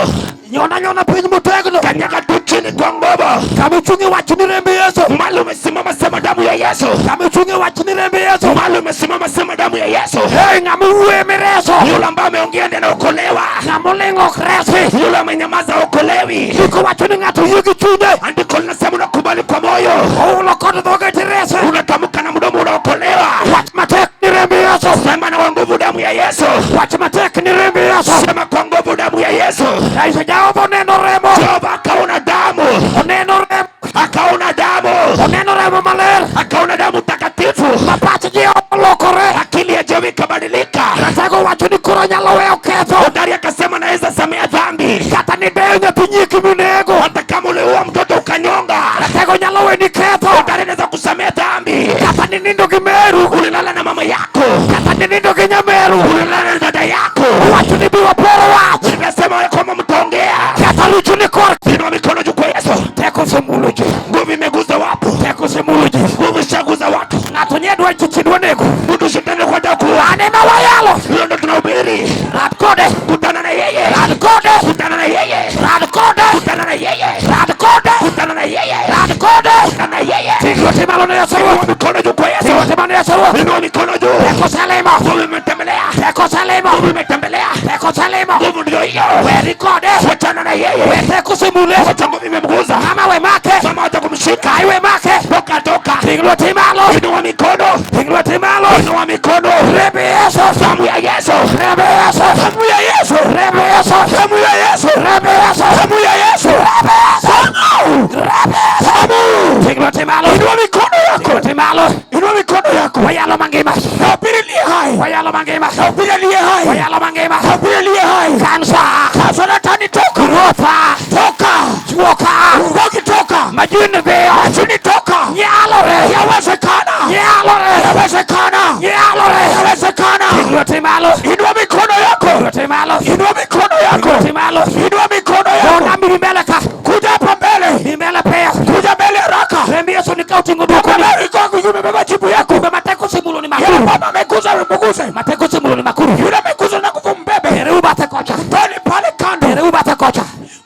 Nyona nyona piny motegno. Kanyaga tu chini kwa nguvu. Kama uchung'e wach ni remb Yesu. Mahali umesimama sema damu ya Yesu. Kama uchung'e wach ni remb Yesu. Mahali umesimama sema damu ya Yesu. Hey, ng'ama wuoyo mireso. Yule ambaye ameongea ndiye anaokolewa. Ng'ama oling' ok resi. Yule amenyamaza okolewi. Ndiko wacho ni ng'ato yie gi chunye. Andiko linasema unakubali kwa moyo, Ohulo kod dhoge tirese. Unatamka na mdomo unaokolewa. Wach matek ni remb Yesu. Sema na kwa nguvu damu ya Yesu. Wach matek ni remb Yesu. Sema kwa nguvu damu ya Yesu. Aiso Jehova oneno remo. Jehova akaona damu, Oneno remo. Akaona damu, Oneno remo maler. Akaona damu takatifu. Ma pach Jehova olokore. Akili ya Jehova ikabadilika. Ratego wacho ni koro nyalo weyo ketho. Hodari akasema naweza samea dhambi. Kata ni deyo nyathi nyiki minego. Hata kama uliua mtoto ukanyonga, Ratego nyalo weni ketho. Hodari anaweza kusamea dhambi. Kata ni nindo gi meru. Ulilala na mama yako, Kata ni nindo gi nyameru. Ulilala na dada yako. Wacho ni biwa poro wach. Nimesema ya kwamba mtaongea. Kata richo ni kor. Inua mikono juu kwa Yesu. Teko osemulo ji. Nguvu imeguza watu. Teko osemulo ji. Nguvu ishaguza watu. Ng'ato nye dwa chichidwa nego. Mtu shetani kwa kuua. Ane ma wayalo. Hiyo ndo tunahubiri. Rad kode. Kutana na yeye. Rad kode. Kutana na yeye. Rad kode. Kutana na yeye. Rad kode. Kutana na yeye. Rad kode. Kutana na yeye. Ting' lweti malo ne Yesu Inua Ruoth. mikono juu kwa Yesu. Ting' lweti malo ne Yesu Ruoth. Inua mikono juu. Teko oselimo. Nguvu imetembelea. Teko oselimo. Nguvu imetembelea. Teko oselimo. Nguvu ndio hiyo. Weri kode. Wachana na yeye. We teko osemule. Wacha nguvu imemguza. Mama we make. Mama wacha kumshika. Ai we make. Toka toka. Ting' lweti malo. Inua mikono. Ting' lweti malo. Inua mikono. Remb Yesu. Damu ya Yesu. Remb Yesu. Damu ya Yesu. Remb Yesu. Damu ya Yesu. Remb Yesu. Damu ya Yesu. Remb Yesu. Damu. Remb Yesu. Damu. Ting' lweti malo. Inua mikono yako. Ting' lweti malo. Inua mikono yako. Wayalo mangima. Nahubiri aliye hai. Wayalo mangima. Nahubiri aliye hai. Wayalo mangima. Nahubiri aliye hai. Kansa. Kansa Saratani toka. Ruotha. Toka. Juoka. Urogi toka. Majini dhiyo. Majini toka. Nyalore. Yawezekana. Nyalore. Yawezekana. Nyalore. Yawezekana. Ting' lweti malo. Inua mikono yako. Ting' lweti malo. Inua mikono yako. Ting' lweti malo. Inua mikono yako. Ona mi mbele ka. Kuja hapa mbele. Mi mbele piyo. Kuja mbele haraka. Remb Yesu ni ka oting'o duoko ni. Mbele iko umebeba jibu yako. Kumbe mateko osemulo ni Yule makuru. mama ameguza mguse. Mateko osemulo ni makuru. Yule ameguza na nguvu mbebe. Tere ubathe kocha. Toni pale kando. Tere ubathe kocha.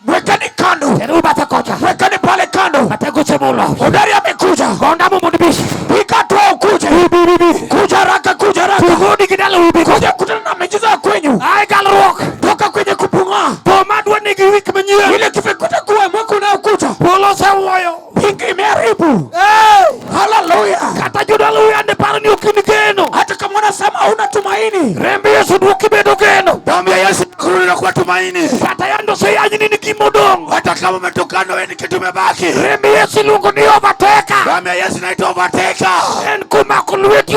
Mwekeni kando. Tere ubathe kocha. Mwekeni pale kando. Mateko osemulo. Hodari amekuja. Gonda mondo ibi. Piga hatua ukuje. Kuja haraka, kuja haraka. Tugoni gi dala ubi. Kuja kutana na miujiza ya kwenyu. Ai galruok. Toka kwenye kupung'aa. Boma dwa nigi wik manyien. Ile kifikuta kuwa mwaka unaokuja. Polo osewuoyo. Pingi imeharibu. Hey! Haleluya. Kata jodala uyande paro ni ok in geno. Hata kama unasema huna tumaini. Remb Yesu duoki bedo geno. Damu ya Yesu kurudi Bado kwa tumaini. Kata yando oseyanyi ni gimodong'. Hata kama umetukana wewe ni kitu imebaki. Remb Yesu iluongo ni overtaker. Damu ya Yesu inaitwa overtaker. En komako lweti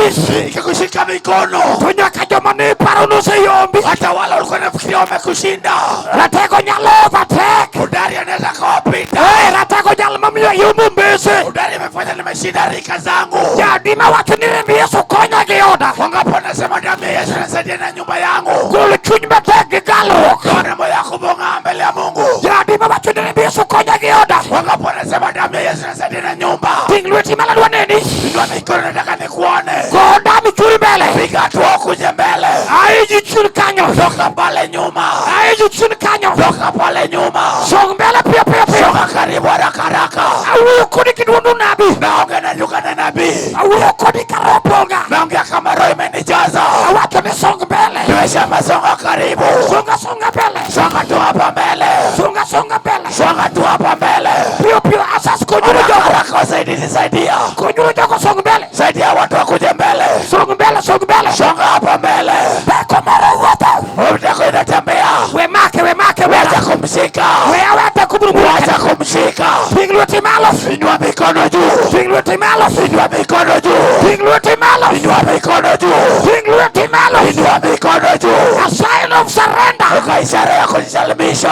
Ikikushika mikono, to nyaka joma ne paro noseyombi. Hata wale walikuwa nafikiria wamekushinda, Ratego nyalo overtake. Udari anaweza kawapita. Eh, ratego nyalo mamiyo yombo mbese. Udari imefanya nimeshinda rika zangu. Jadi mawacho ni remb Yesu konya gi oda. Wangapi wanasema damu ya Yesu inasaidia na nyumba yangu? Gol chuny matek gi galruok. Toa moyo wako bong'aa mbele ya Mungu. Jadi mawacho ni remb Yesu konya gi oda. Wangapi wanasema damu ya Yesu inasaidia na nyumba? Ting' lweti malo adwa neni. Inua mikono, nataka nikuone. Go damu churi mbele. Piga hatua ukuje mbele. Aiji chien kanyo. Toka pale nyuma. Aiji chien kanyo. Toka pale nyuma. Song mbele piyo piyo piyo. Soka karibu haraka haraka. Awuoyo kodi gi duond unabi. Naongea na lugha na nabii. Awuoyo kodi ka roho ponga. Naongea kama roho imenijaza. Awacho ni song mbele. Nimesema songa karibu. Songa songa mbele. Songa tu hapa mbele. Songa songa mbele. Songa tu hapa mbele. Piyo piyo asas konyuru Haraka jogo. haraka, wasaidizi saidia. Konyuru jogo song mbele. Saidia watu wakuje mbele. Song mbele song mbele. Songa hapa mbele. Peko moro wuotho. Mtako inatembea. We make we make we. Wacha kumshika. We awete kuburuburu. Wacha kumshika. Ting lweti malo. Inua mikono juu. Ting lweti malo. Inua mikono juu. Ting lweti malo. Inua mikono juu. Ting lweti malo. Inua mikono juu. A sign of surrender. Kwa ishara ya kujisalimisha.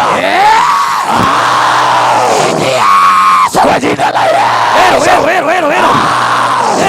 Yes. Kwa jina la Yesu. Ero, ero, ero, ero.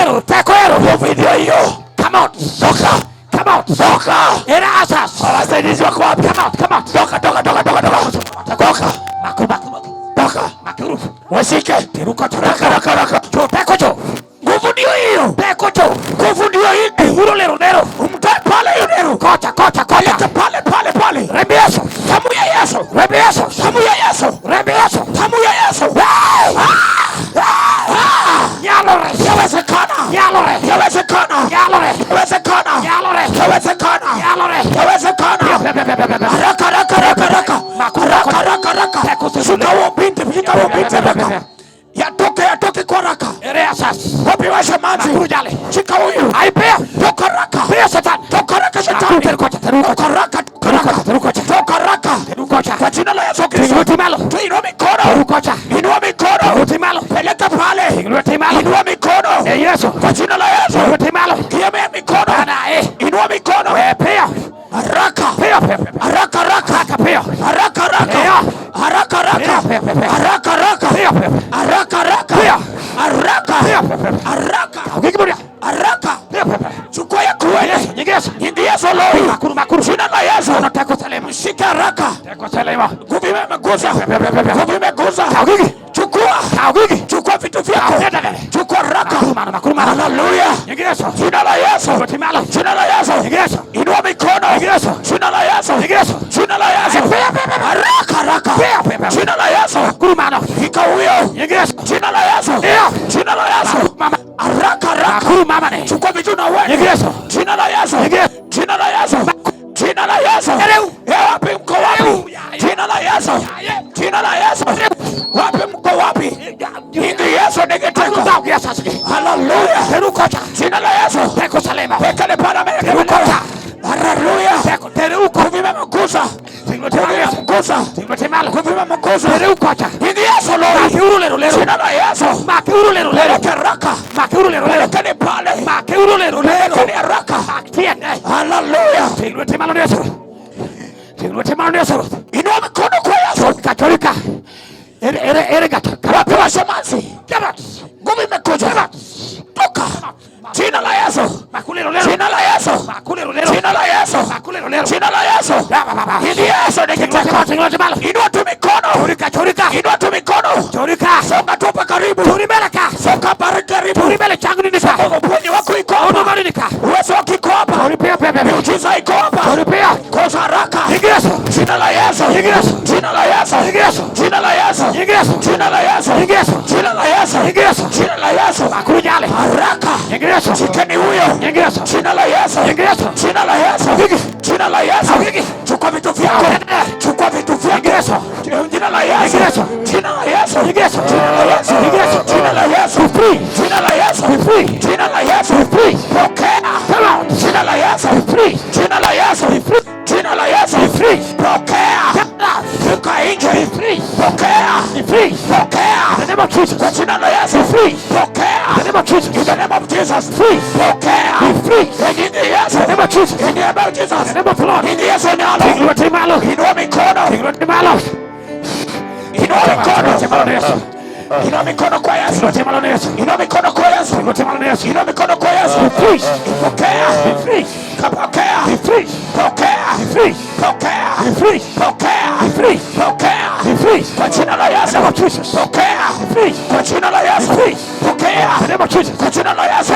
Ero, teko ero. Nguvu ndio hiyo. Come out. Toka. Come out. Toka. Era asas. Wasaidizi wako wapi? Come out, come out. Toka, toka, toka, toka, toka. Toka. Maku, maku, maku. Toka. Makuru. Washike. Teruka, Raka, raka, raka. Jo, teko jo. Nguvu ndio hiyo. Teko jo. Nguvu ndio hii. Uro lero lero. Umtoe pale hiyo nero. Kocha, kocha, kocha. Leta pale, pale, pale. Remb Yesu. Damu ya Yesu. Remb Yesu. Damu ya Yesu. Remb Yesu. Damu ya Yesu. Nyalore. Yawezekana. Nyalore. Yawezekana. Nyalore. Yawezekana. Nyalore. Yawezekana. Nyalore. Yawezekana. Haraka, haraka, haraka, haraka. Haraka, haraka, haraka. Shika huo binti, shika huo binti haraka. Yatoke, yatoke kwa haraka. Ere asas. Wapi washa maji? Makuru jale. Shika huyu. Aipea. Toka haraka. Pia shetani. Toka haraka Makuru shetani. terukocha, terukocha. Toka haraka, toka haraka. Terukocha. Toka haraka. Terukocha. Kwa jina la Yesu Ting Kristo. lweti malo. Inua mikono. Terukocha. Inua mikono. Lweti malo. Peleka pale. Ting lweti malo. Inua mikono. E Yesu. Kwa jina la Yesu. Lweti malo. Kiemea mikono. Ana eh. Inua mikono. We pia. Haraka. Pia pia pia. Haraka haraka. Haraka pia. Haraka haraka. Pia. Haraka haraka. Pia, pia, pia. Haraka haraka. Pia pia. Haraka haraka. Pia. Haraka. Pia pia pia. Haraka. Ukikiburia. Haraka. Pia pia pia. Chukua ya kuende. Nyingi Yesu. Nyingi Yesu lori. Makuru makuru. Jina la Yesu. Ana teko salema. Shika haraka. Teko salema. Nguvu imegusa. Pia pia pia. Nguvu imegusa. Kaugigi. Chukua. Kaugigi. Chukua vitu vyako. Chukua haraka. Makuru mano makuru mano. Haleluya. Nyingi Yesu. Jina la Yesu. Lweti malo. Jina la Yesu. Nyingi Yesu. Inua mikono. Nyingi Yesu. Jina la Yesu. Nyingi Yesu. Jina la Yesu. Pia pia pia. Haraka haraka. Pia pia pia. Jina la Yesu. Makuru mano. Fika huyo. Nyingi Yesu. Jina la Yesu. Ndio. Jina la Yesu. Mama. Haraka haraka. Makuru mama ne. Chukua vitu na uende. Nyingi Yesu. Jina la Yesu. Nyingi Yesu. Jina la Yesu. Jina la Yesu. Ereu. Eh, wapi mko wapi? Jina la Yesu. Jina la Yesu. Wapi mko wapi? Ingi Yesu nikiteko. Haleluya. Terukocha. Jina la Yesu. Teko salema. Pekele pana mele. Terukocha. Haleluya. Teko teruko. Nguvu imemgusa. Lweti Nguvu malo. imemgusa. Lweti malo. Nguvu imemgusa. Terukocha. Ingi Yesu lori. Makiuru lero lero. Jina la Yesu. Makiuru lero lero. Peleke haraka. Makiuru lero lero. Pelekeni pale. Makiuru lero lero. Pelekeni haraka. Maktiende. Haleluya. Ting lweti malo Yesu. Ting lweti malo Yesu. Inua mikono kwa Yesu. Chorika chorika. Ere ere ere gata. Wapi wasemazi? Get out. Nguvu imekuja. Toka. Jina la Yesu. Makulero lero. Jina la Yesu. Makulero lero. Jina la Yesu. Makulero lero. Jina la Yesu. Ingi Yesu nikiteko. Ting lweti malo. Inua tu mikono. Chorika chorika. Inua tu mikono. Chorika. Songa tu hapa karibu. Chori mbele ka. Songa hapa karibu. Chori mbele changu ni nika. Uponyi wako iko hapa. Ono mali nika. Uwezo wako iko hapa. Chori pia pia pia. Miujiza iko hapa. Chori pia. Kosa haraka. Nyingi Yesu. Jina la Yesu. Nyingi Yesu. Jina la Yesu. Nyingi Yesu. Jina la Yesu. Nyingi Yesu. Jina la Yesu. Nyingi Yesu. Jina la Yesu. Nyingi Yesu. Jina la Yesu. Makuru jale. Haraka. Nyingi Yesu. Shikeni huyo. Nyingi Yesu. Jina la Yesu. Nyingi Yesu. Jina la Yesu. Nyingi. Jina la Yesu. Nyingi. Chukua vitu vyako. Chukua vitu vyako. Nyingi Yesu. Jina la Yesu. Nyingi Yesu. Jina la Yesu. Nyingi Yesu. Jina la Yesu. Nyingi Yesu. Jina la Yesu. Be free. Jina la Yesu. Be free. Jina la Yesu. Be free. Pokea. Come out. Jina la Yesu. Be free. Jina la Yesu. Be free. Jina la Yesu. Be Free. Pokea. Toka nje. Free. Pokea. Free. Pokea. In the name of Jesus. Kwa jina la Yesu. Free. Pokea. In the name of Jesus. In the name of Jesus. Free. Pokea. Be free. In the Yesu. In the name of Jesus. In the name of Jesus. In the name of the Lord. In the Yesu nyalo. Ting lweti malo. Inua mikono. Ting lweti malo. Inua mikono. Lweti malo na Yesu. Inua mikono kwa Yesu. Lweti malo na Yesu. Inua mikono kwa Yesu. Lweti malo na Yesu. Inua mikono kwa Yesu. Free. Pokea. Be free. Pokea. Be free. Pokea. Be free. Pokea. Be free. Pokea. Be free. Pokea. Be free. Kwa jina la In the Yesu. name of Jesus. Pokea. Be free. Kwa jina la Yesu. Free. Pokea. In the name of Jesus. Kwa jina la Yesu.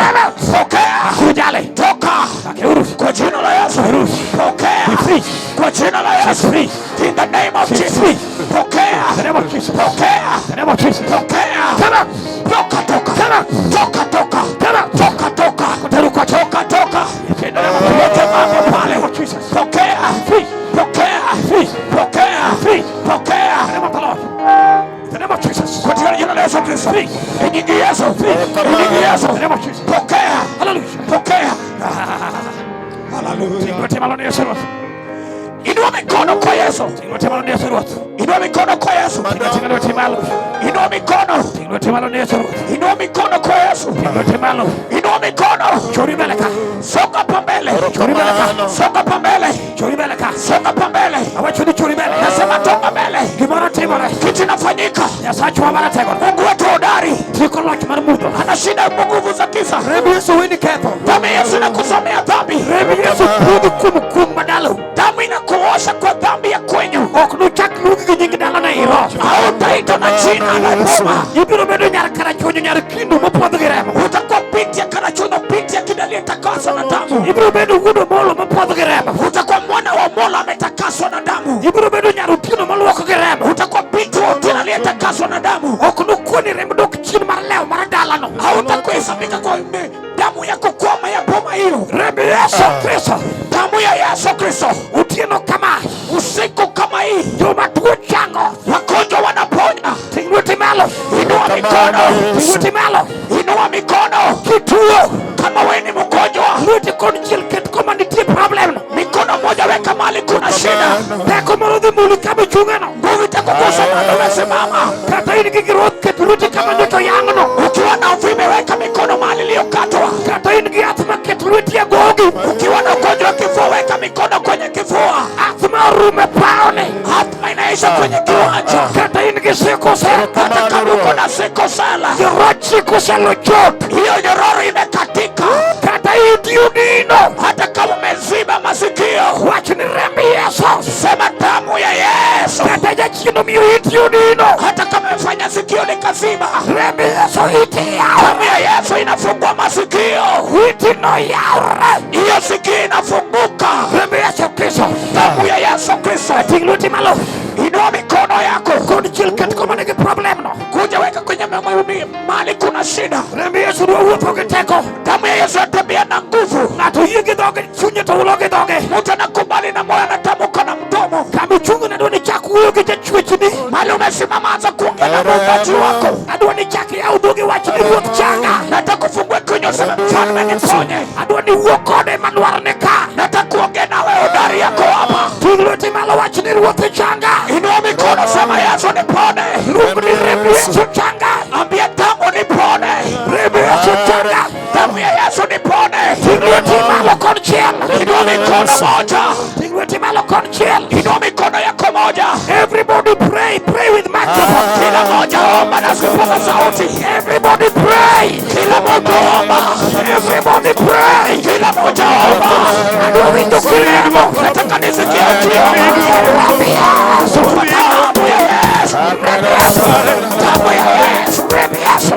Pokea. Kujale. Toka. Akeuru. Kwa jina la Yesu. Pokea. Be free. Kwa jina la Yesu. Free. In the name of Jesus. Free. Pokea. In the name of Jesus. Pokea. In the name of Jesus. Pokea. Come out. Toka toka. Come out. Toka toka. Come out. Toka toka. Kuteruka. Toka toka. In the name of Lete mambo In the pale. name of Jesus. Pokea. Free. Pokea. Free. Pokea. Free. In Pokea. the name of the Lord. In the name of Jesus. Katika jina la Yesu Kristo. Free. Injili Yesu. Injili Yesu. In the name of Jesus. Pokea. Hallelujah. Pokea. Hallelujah. Lweti malo na Yesu. Inua mikono kwa Yesu. Lweti malo na Yesu. Inua mikono kwa Yesu. Lweti malo. Inua mikono. Lweti malo na Yesu. Inua mikono kwa Yesu. Lweti malo. Inua mikono. Chori mbele ka. Songa pa mbele. Chori mbele ka. Songa pa mbele. Chori mbele ka. Songa pa mbele. Awacho ni chori mbele. Nasema toka mbele. Gimoro timore. Kitu inafanyika. Nyasachwa maratego. Mungu wetu hodari. Tiko loch mar mudho. Anashinda nguvu za giza. Remb Yesu weni ketho. Damu ya Yesu inakusomea dhambi. Remb Yesu pudho kuom kum madalau. Damu inakuosha kwa dhambi ya kwenyu. Ok nochak luongi gi nying dalano ei roho. Hautaitwa na jina la boma. Ibiro bedo nyar karachuonyo nyar kindu mopuodh gi remo. Utakuwa binti ya Karachuonyo, binti ya Kindu aliyetakaswa na damu. Ibiro bedo wuod Omolo mopuodh gi remo. Utakuwa mwana wa Omolo ametakaswa na damu. Ibiro bedo nyar Otieno moluok gi remo. Utakuwa binti wa Otieno aliyetakaswa na damu. Ok nokuoni remb dok chien mar lew mar dalano. Hautakuhesabika kwa damu yako kwama ya boma hiyo. Remb Yesu Kristo. Damu ya Yesu Kristo. Otieno kama. Usiku kama hii Joma tuo chango. wagonjwa wanaponya. Ting lweti malo. Inua mikono, Ting lweti malo. inua mikono. Kituo. Kama wewe ni mgonjwa, Lweti konchiel ket koma nitie problem no. mikono moja weka mahali kuna shida. Teko moro dhi muli kama ichung'e no. Nguvu itakugusa mahali umesimama. Kata in gi giroth ket lweti kama nyocha oyang'no. Ukiwa na uvimbe weka mikono mahali iliyokatwa. Kata in gi athma ket lweti e gogi. Ukiwa na ugonjwa wa kifua weka mikono kwenye kifua. Athma orumo e pawni. Hatima inaisha kwenye kiwanja. Kata in gi sickle cell. Hata kama uko na sickle cell, Nyororo sickle cell ochot. hiyo nyororo imekatika. Kata iti odino. Hata kama umeziba masikio, Wach ni remb Yesu. sema damu ya Yesu. Kata jachien omiyo iti odino. Hata kama umefanya sikio likaziba, Remb Yesu iti yaw. damu ya Yesu inafungua masikio. Iti no yawre. Hiyo sikio inafunguka. Remb Yesu Kristo. Damu ya Yesu Kristo. Ting lweti malo. Inua mikono yako, Konchiel ket koma nigi problem no. kuja weka kwenye mahali kuna shida. Remb Yesu dwa wuotho gi teko. Damu ya Yesu inatembea na nguvu. Ng'ato yie gi dhoge chunye to hulo gi dhoge. Mtu anakubali na moyo, anatamka na mdomo. Kama ichung'ne adwa ni chak wuoyo gi jachwechni. Mahali umesimama, anza kuongea na muumbaji wako. Adwa ni chak yaw dhogi wach ni ruoth changa. Nataka ufungue kinywa, useme mfalme niponye. Adwa ni wuo kode madwarne ka. Nataka kuongea nawe, hodari yako hapa. Ting lweti malo wach ni ruoth changa. Inua mikono, sema Yesu nipone. Luong ni remb Yesu changa. Ambia damu nipone, Remb Yesu changa. damu ya Yesu nipone. Ting lweti malo konchiel. Inua mikono moja, Ting lweti malo konchiel. inua mikono yako moja. Everybody pray, pray with microphone. Kila moja omba na kupaza sauti. Everybody pray. Kila mtu omba, Everybody pray. kila moja omba. Adwa winjo kilemo. Nataka nisikie ukiomba. Remb Yesu. Damu ya Yesu, Remb Yesu. damu ya Yesu, Remb Yesu.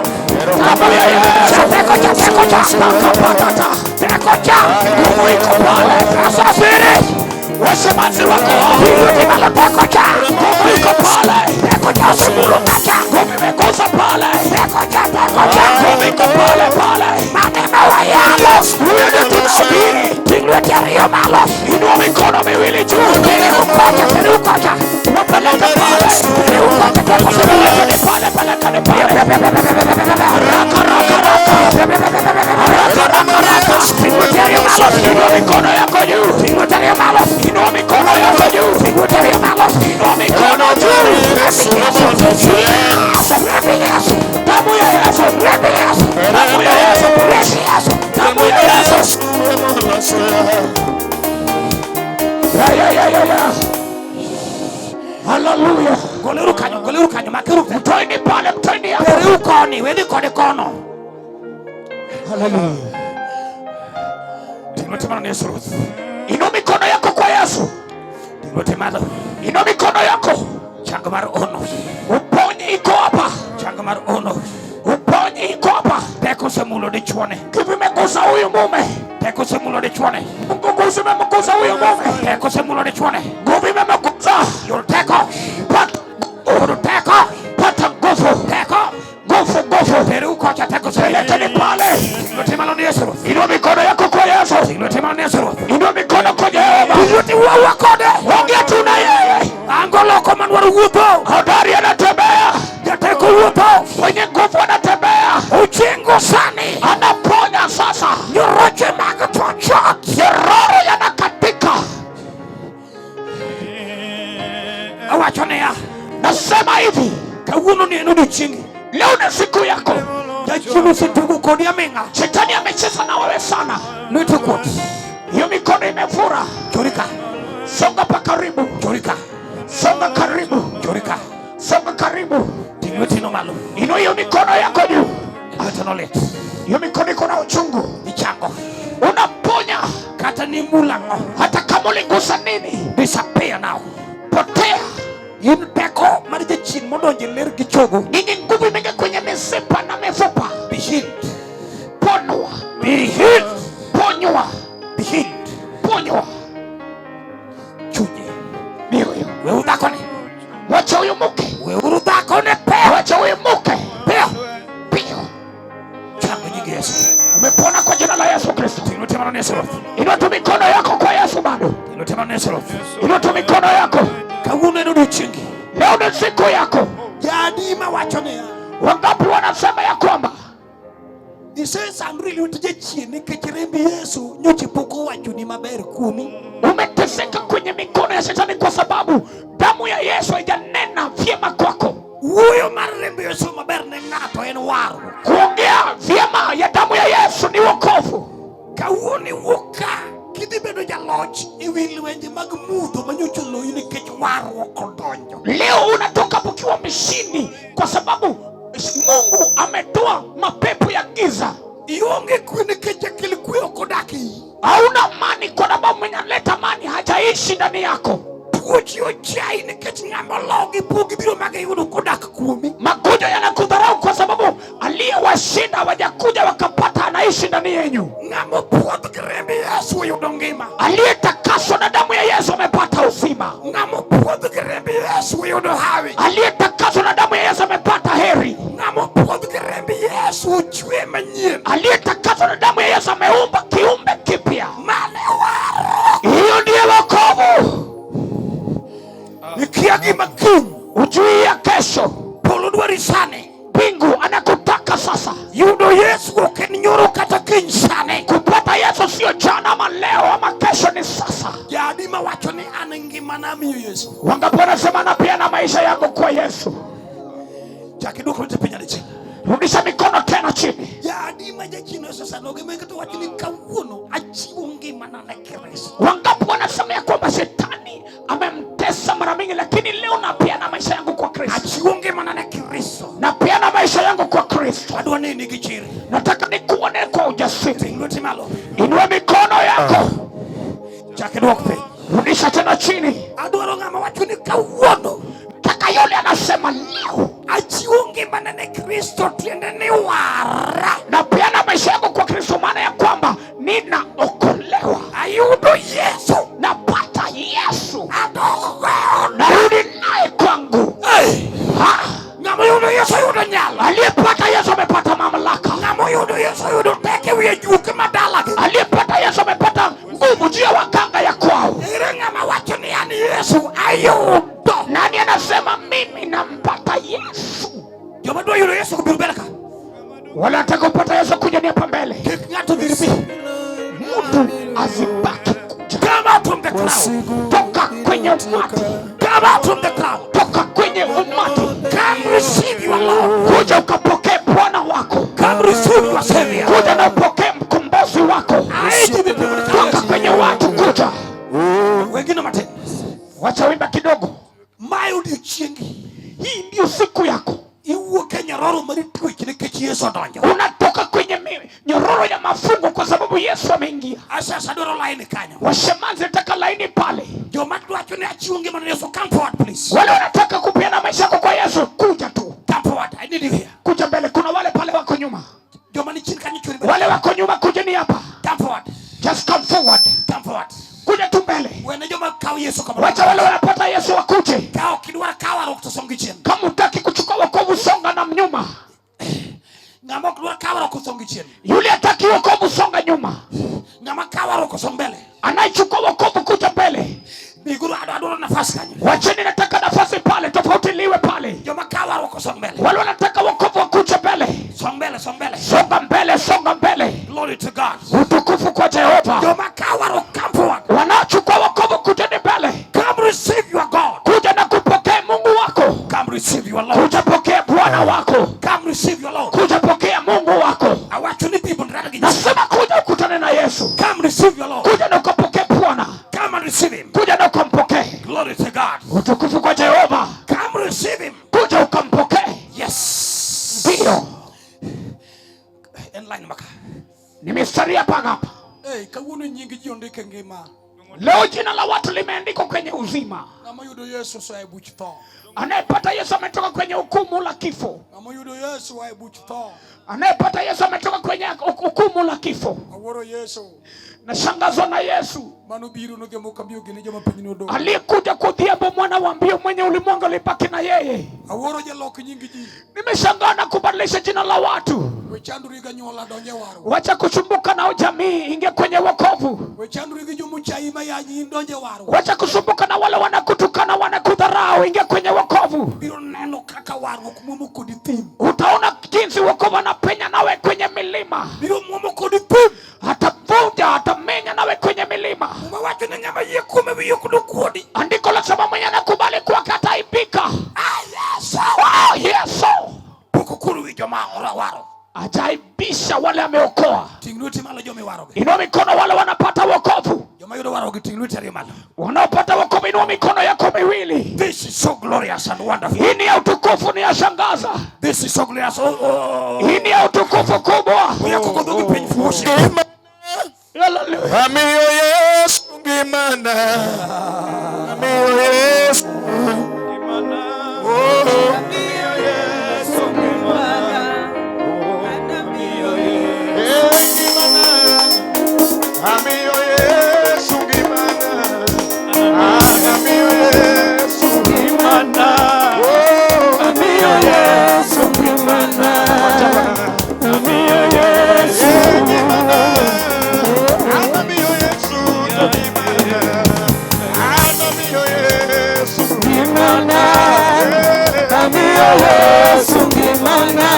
damu ya Yesu. Teko cha, teko cha. Pakapatata, Teko cha. nguvu iko pale. Asafiri. Wasemazi wako Ting lweti malo teko cha. nguvu iko pale. Teko cha osemulo kacha. Nguvu imegusa pale. Teko cha, teko cha. Nguvu iko pale pale. Maneno wayalo. Huyo ndio tunahubiri. Ting lweti ariyo malo. Inua mikono miwili juu. Tereu kocha, tereu kocha. Wapeleke pale. Tereu kocha, teko Pelekeni pale, pelekeni pale. Raka, raka, raka. Raka, raka, raka. Ting lweti ariyo malo. Inua mikono yako juu. Ting lweti ariyo malo. Inua mikono yako juu. ya ya. Haleluya. Goleuru kanyo, goleuru kanyo, makeuru te. Mtoeni pale, mtoeni hapo. Tereuru koni, wedhi kode kono. Haleluya. Ting lweti malo ne Yesu Ruoth. Inua mikono yako kwa Yesu. Ting lweti malo. Inua mikono yako. Chang mar ono. Uponyi iko hapa. Chang mar ono. Uponyi iko hapa. Teko osemulo dichuone. Nguvu imegusa huyu mume. Teko osemulo dichuone. Nguvu imemgusa huyu mume. Teko osemulo dichuone. Nguvu imemgusa. Yud teko. Pata, Yud teko. pata nguvu. Teko. Nguvu, nguvu. Tereuru kocha teko osemulo. Leteni pale. Ting lweti malo ne Yesu Ruoth. Inua mikono yako kwa Yesu. Ting lweti malo ne Yesu Ruoth. Inua mikono kwa Jehova. Ting lweti wuowa kode. Ongea tu na yeye. Angoloko manwaro wuotho. Hodari anatembea. Jateko wuotho. Mwenye nguvu anatembea. Ochengo sani. Anaponya sasa. Nyoroche mag tho chot. Nyororo yanakatika. Awacho niya. Nasema hivi, Kawuono ni en odiochiengi. leo ni siku yako. Jachien osetugo kodi aming'a. Shetani amecheza na wewe sana. Lweti okuot. Hiyo mikono imefura. Chorika. Songa pa karibu, Chorika. songa karibu, Chorika. songa karibu. Ting lweti no malo. Inua hiyo mikono yako juu. Lweti no lit. Hiyo mikono iko na uchungu. Ichango. Unaponya Kata ni mulang'o. hata kama uligusa nini. Disappear now. Potea. In teko mar jachien modonjo e ler gi chogo. Ninyi nguvu imeingia kwenye mifupa na mifupa. Be healed. Ponwa, Be healed. ponywa, Be healed. ponywa Chunye. mioyo. Weuru dhakoni. Wacha huyu mke, Weuru dhakoni piyo. wacha huyu mke Piyo. pio. Chango nying Yesu. Umepona kwa jina la Yesu Kristo. Ting lweti malo ne Yesu Ruoth. Inua tu mikono yako kwa Yesu bado. Ting lweti malo ne Yesu Ruoth. Inua tu mikono yako. Kawuono en odiochiengi. Leo ni siku yako. Jadi mawacho niya. Wangapi wanasema ya kwamba Isesandri lwet jachien nikech remb Yesu nyocha pok owachoni maber kuomi. umeteseka kwenye mikono ya shetani kwa sababu damu ya Yesu haijanena vyema kwako. Wuoyo mar remb Yesu maber ne ng'ato en warruok. Kuongea vyema ya damu ya Yesu ni wokovu. Kawuono iwuok ka kidhi bedo jaloch ewi lwenje mag mudho manyocha oloyi nikech warruok odonjo. Leo unatoka hapo ukiwa mshindi kwa sababu Mungu ametoa mapepo ya giza. Ionge kwe nikech jakel kwe ok odak e iyi. Hauna amani kwa sababu mwenye analeta amani hajaishi ndani yako. Tuoche ochayi nikech ng'ama ologi pok gibiro ma giyudo kodak kuomi. Magonjwa yanakudharau kwa sababu aliyewashinda hawajakuja wakapata anaishi ndani yenyu. Ng'ama opuodh gi remb Yesu oyudo ngima. Aliyetakaswa na damu ya Yesu amepata uzima. Ng'ama opuodh gi remb Yesu oyudo hawi. Aliyetakaswa na damu ya Yesu amepata heri. Ng'ama opuodh gi remb Yesu ochwe manyien. Aliyetakaswa na damu ya Yesu ameumba kiumbe kipya. Mane warruok. Hiyo ndiye wokovu. Ikia gima kiny. Ujui ya kesho. Polo dwari sani. Mbingu anakutaka sasa. Yudo Yesu ok en nyoro kata kiny sani. Kupata Yesu sio jana ama leo ama kesho, ni sasa. Jadi mawacho ni an ngimana amiyo Yesu. Wangapi wanasema napeana maisha yangu kwa Yesu? Chak iduok lweti piny adichiel. Rudisha mikono tena chini. Jadi ma jachien osesanogi ma to wacho ni kawuono achiwo ngimana ne Kristo. Wangapi wanasema ya kwamba shetani amemtesa mara mingi, lakini leo napeana maisha yangu kwa Kristo. Achiwo ngimana ne Kristo. Napeana maisha yangu kwa Kristo. Adwa neni gi chir. Nataka nikuone kwa ujasiri. Ting lweti malo. Inua mikono yako, Chak iduok piny. rudisha tena chini. Adwaro ng'ama wacho ni kawuono Nataka yule anasema leo achiwo ngimana ne Kristo tiende ni wara. napeana maisha yangu kwa Kristo, maana ya kwamba ninaokolewa, Ayudo Yesu. napata Yesu, Adok godo. narudi naye kwangu. Hey! Ha! Ng'ama oyudo Yesu oyudo nyalo. Aliyepata Yesu amepata mamlaka. Ng'ama oyudo Yesu oyudo teko ewi ajuoke madalagi. Aliyepata Yesu amepata nguvu juu ya waganga ya kwao. Ere ng'ama wacho ni an Yesu ayudo. Nani anasema mimi nampata Yesu? Joma dwa yudo Yesu obiro mbele ka. Wala wanataka kupata Yesu kuja ni hapa mbele. Kik ng'ato dhir bi. Mtu asibaki kuja. Come out from the crowd. Toka kwenye umati, Come out from the crowd. toka kwenye umati, Come receive your Lord. kuja ukapokee Bwana wako, Come receive your Savior. kuja na upokee mkombozi wako. Aiji vipi Toka kwenye watu, kuja Wengine matin. Wacha wimba kidogo. Mae odiochiengi. Hii ndio siku yako. Iwuok e nyororo mar twech nikech Yesu odonjo. Unatoka kwenye nyororo ya mafungo kwa sababu Yesu ameingia. Asasa adwaro laini kanyo. Washemanzi, nataka laini pale. Joma dwacho ni achiwo ngimana ne Yesu, come forward please. Wale wanataka kupeana maisha yako kwa Yesu, kuja tu, Come forward. I need you here. kuja mbele. Kuna wale pale wako nyuma, Joma ni chini kanyo churi mbele. wale wako nyuma, kujeni hapa. Come forward. Just come forward, Come forward. kuja tu mbele. Wene joma kawo Yesu kama. Wacha wale wanapata Yesu wakuje. Ka ok idwar kawo warruok to song gi chien. Kama hutaki kuchukua wokovu, songa na mnyuma. Ng'ama ok dwar kawo warruok osong gi chien. Yule hataki wokovu, songa nyuma. Ng'ama kawo warruok osong mbele. Anayechukua wokovu, kuja mbele. Biguru adwaro nafas kanyo. Wacheni, nataka nafasi pale, tofauti liwe pale. Joma kawo warruok osong mbele. Wale wanataka wokovu wakuje mbele. Song mbele, song mbele. Songa mbele, songa mbele. Glory to God. Utukufu kwa Jehova. Joma kawo warruok come forward. Wanaochukua wokovu, kujeni mbele. Come receive your God. Kuja na kupokea Mungu wako. Come receive your Lord. Kuja pokea Bwana wako. Come receive your Lord. Kuja pokea Mungu wako. Awacho ni people ndara gi Yesu. Nasema kuja ukutane na Yesu. Come receive your Lord. Kuja na ukapokee Bwana. Come and receive him. Kuja na ukampokee. Glory to God. Utukufu kwa Jehova. Come receive him. Kuja ukampokee. Yes. Ndio. En line maka. Ni mistari hapa hapa. Hey, kawuono nying ji ondik e ngima. Leo jina la watu limeandikwa kwenye uzima. Ng'ama yudo Yesu oa e buch tho. Anayepata Yesu ametoka kwenye hukumu la kifo. Ng'ama yudo Yesu oa e buch tho. Anayepata Yesu ametoka kwenye hukumu la kifo. Awuoro Yesu. Nashangazwa na Yesu Manobiro nodhiambo kambiyo gini joma piny nodong'. aliyekuja kudhiambo mwana wa mbio mwenye ulimwengu alibaki na yeye. Awuoro jalok nying ji. Nimeshangaa na kubadilisha jina la watu. We chandri gi anyuola donj e warruok. Wacha kusumbuka na jamii, ingia kwenye wokovu. We chandri gi jomochayi mayanyi in donj e warruok. Wacha kusumbuka na wale wanakutukana, wanakudharau, ingia kwenye wokovu. Biro neno kaka warruok muomo kodi thim. Utaona jinsi wokovu anapenya nawe kwenye milima, Biro muomo kodi thim. atavunja, atamenya nawe kwenye milima. Muma wacho ni ng'ama yie kuome wiye ok nokuodi. Andiko lasema mwenye anakubali kwake ataaibika. Ah, Yesu. Oh, Yesu Pok okoro wi joma owaro. ajaibisha wale ameokoa. Ting' lweti malo joma iwarogi. Inua mikono wale wanapata wokovu, Joma yudo warruok ting' lweti ariyo malo. wanaopata wokovu, inua mikono yako miwili. This is so glorious and wonderful. Hii ni ya utukufu, ni ya shangaza. This is so glorious. Oh, oh. Hii ni ya utukufu kubwa. Oya koko dhogi piny fuosi. Haleluya. Amiyo Yesu ngimana. Amiyo Yesu. Oh. Eh, ngimana. Amiyo Yesu ngimana. Amiyo Yesu ngimana. Oh. Amiyo Yesu ngimana. Amiyo Yesu. Eh, ngimana. Amiyo Yesu ngimana. Amiyo Yesu Ngimana. Eh. Amiyo Yesu ngimana.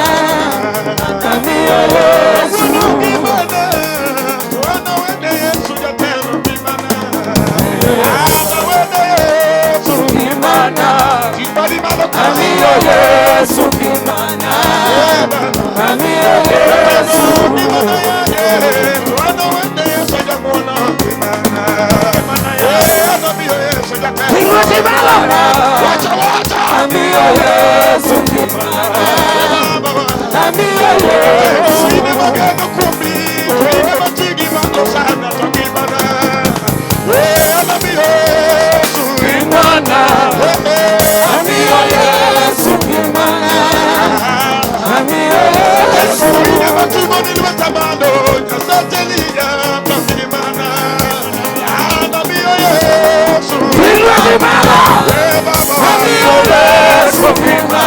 Amiyo Yesu. Ngimana. Wana wende Yesu jatelo ngimana. Ana wende Yesu. Ngimana. Kibali malo Amiyo Yesu ngimana. Amiyo Yesu. Ngimana yake. Wana wende Yesu jamuona ngimana. Eh, ana miyo Yesu jatelo. Ting' lweti malo. Wacha wacha. Amiyo Yesu ngimana. Baba. Amiyo Yesu. Ine mageno kuomi, ine matigi makosana to ngimana. Eh, ana miyo Yesu. Ngimana. Eh, eh. Amiyo Yesu ngimana. Amiyo Yesu. Ine matimo ni lweta malo, Nyasaye Eliya to ngimana. Ana miyo Yesu. Ting' lweti malo. Eh, Baba. Amiyo Yesu ngimana.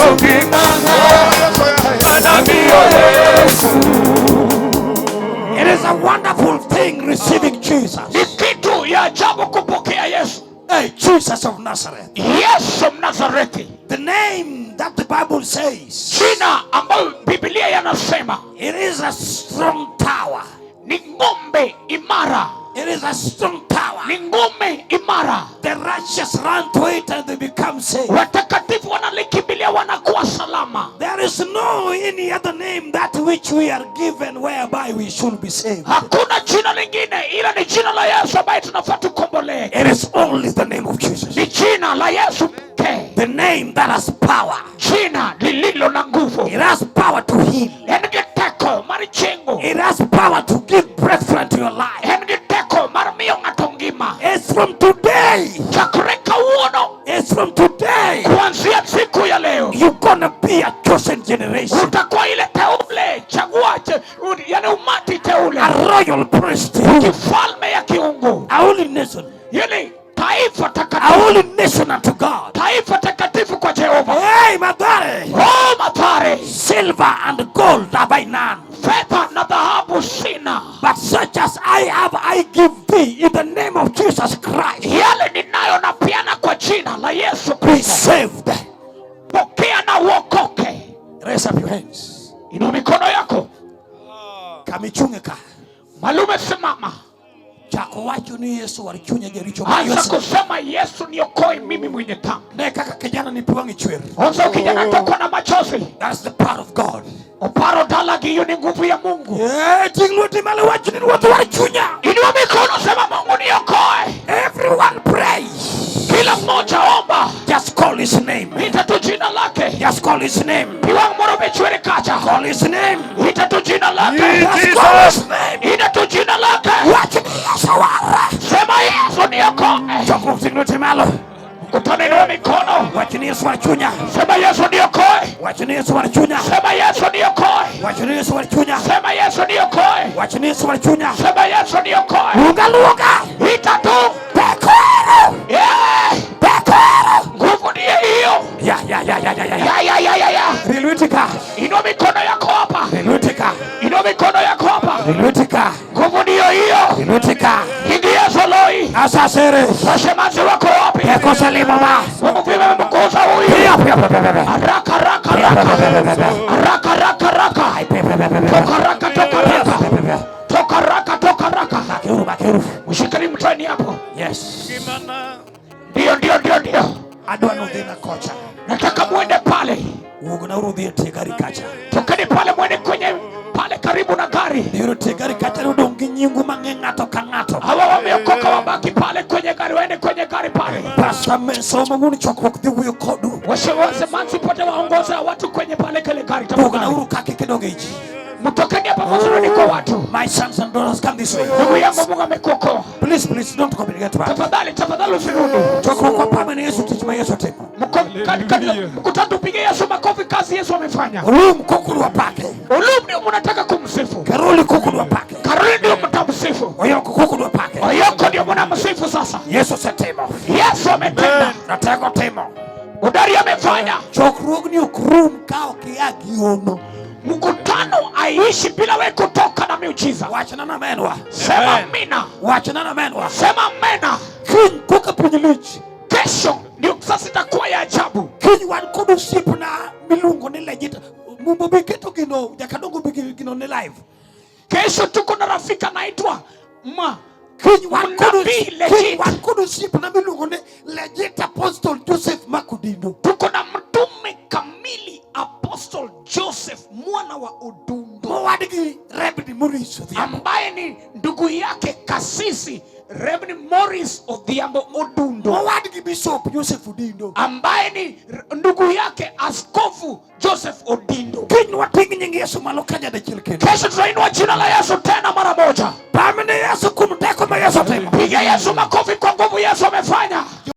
Yesu ngimana. Anamiyo Yesu. It is a wonderful thing receiving Jesus. Ni kitu ya ajabu kupokea Yesu. Hey, Jesus of Nazareth. Yesu Mnazareti, The name that the Bible says, jina ambayo Biblia yanasema it is a strong tower. Ni ngome imara, It is a strong tower. Ni ngome imara. The righteous run to it and they become saved. Watakatifu wanalikimbilia wanakuwa salama. There is no any other name that which we are given whereby we should be saved. Hakuna jina lingine ila ni jina la Yesu ambaye tunafaa tukombolee. It is only the name of Jesus. Ni jina la Yesu pekee, The name that has power. Jina lililo na nguvu. It has power to heal. En gi teko mar chengo, It has power to give breakthrough into your life. En gi teko mar miyo ng'ato ngima. It's from today. Chakre kawuono, It's from today. Kuanzia siku ya leo, You're gonna be a chosen generation. Utakuwa ile teule chagua, yani umati teule, A royal priesthood. Kifalme ya kiungu, A holy nation. Yani taifa A takatifu, holy nation unto God. Taifa takatifu kwa Jehova. Hey, Mathare. Oh, Mathare. Silver and gold have I none. Fedha na dhahabu sina. But such as I have, I give thee in the name of Jesus Christ. Yale ninayo napeana kwa jina la Yesu Be Kristo. saved. Pokea na uokoke. Raise up your hands. Inua mikono yako. Kamichunge ka. Malume simama. Chako wacho ni Yesu walichunya jericho. Anza kusema Yesu niokoe mimi mwenye dhambi. Ne kaka kijana ni piwangi chwer. Anza kijana tokwa na machozi. That's the power of God. Oparo dalagi, hiyo ni nguvu ya Mungu. Eh, ting'o malo wacho ni Ruoth walichunya. Inua mikono sema Mungu niokoe. Everyone pray. Kila mmoja omba. Just call his name. Ita tu jina lake. Just call his name. Piwang moro bechwere kacha. Call his name. Ita tu jina lake. Just call his name. Ita tu jina lake. Wacho ni Yesu wara. Sema Yesu niokoe. Chokruok ting'o malo. Mkutano inua mikono. Wacho ni Yesu walichunya. Sema Yesu niokoe. Wacho ni Yesu walichunya. Sema Yesu niokoe. Wacho ni Yesu walichunya. Sema Yesu niokoe. Wacho ni Yesu walichunya. Sema Yesu niokoe. Luonga luonga. Ita tu. Teko ero. Yeah. Teko ero. Nguvu ndiye hiyo. Ya ya ya ya ya ya. Ya ya ya ya ya. Rilwitika. Inua mikono yako hapa. Rilwitika. Inua mikono yako hapa. Rilwitika. Nguvu ndiyo hiyo. Rilwitika. Ingia Soloi. Asasere. Washemazi wako wapi? Teko salima ma. Mungu vipi amemkuza huyu? Pia pia pia pia pia. Haraka haraka haraka. Haraka haraka haraka. Toka haraka toka haraka. Toka haraka toka haraka. Makeuru makeuru. Mshikeni mtani hapo. Yes. Ndio ndio ndio ndio. Adwa nodhi na kocha. Nataka muende pale. Wuogna uru udhi e tie gari kacha. Tokeni pale muende kwenye pale karibu na gari. Dhiuru tie gari kacha udong' gi nyingu mang'eny ng'ato ka ng'ato. Hawa wameokoka wabaki pale kwenye gari, waende kwenye gari pale. Pastor Menso mawuon chokruok dhi wuoyo kodu. Wasemanzi pote waongoza watu kwenye pale kile gari. Wuogna uru kaka kidongo e ji. Mtokeni hapa mzuri kwa watu. My sons and daughters, come this way. Ndugu yangu Mungu amekuokoa. Please, please don't communicate back. Tafadhali, tafadhali usirudi. Chokruok kwa pame ni Yesu tich ma Yesu timo. Mkutano tupige Yesu makofi, kazi Yesu amefanya. Ulum kukulwa pake. Ulum ndio mnataka kumsifu. Karoli kukulwa pake. Karoli ndio mtamsifu. Oyoko kukulwa pake. Oyoko ndio mnamsifu sasa. Yesu osetimo. Yesu ametenda. Ratego timo. Udari amefanya. Chokruogni ok rum ka ok ia gi ono. Mkutano aishi bila wewe kutoka na miujiza. Wachna na menwa. Sema amina. Wachna na menwa. Sema amina. Kiny koka piny lich. Kesho ndio sasa itakuwa ya ajabu. Kiny wan kod osiepna miluongo ni Legit. Mumbo be keto gino, jakadongo be gino ni live. Kesho tuko na rafiki anaitwa Ma. Kiny wan kod Mnabii kiny Legit. wan kod osiepna miluongo ni Legit Apostle Joseph Makudindo. Tuko na mtume kamili Apostle Joseph mwana wa Odundo. Mowadgi Rebni Morris Odhiambo. Ambaye ni ndugu yake kasisi Rebni Morris Odhiambo Odundo. Mowadgi Bishop Joseph Odindo. Ambaye ni ndugu yake Askofu Joseph Odindo. Kiny wating' nying Yesu malo ka nyadichiel kendo. Kesho tutainua jina la Yesu tena mara moja. Pamne Yesu kuom teko ma Yesu otimo. Piga Yesu makofi kwa nguvu Yesu amefanya.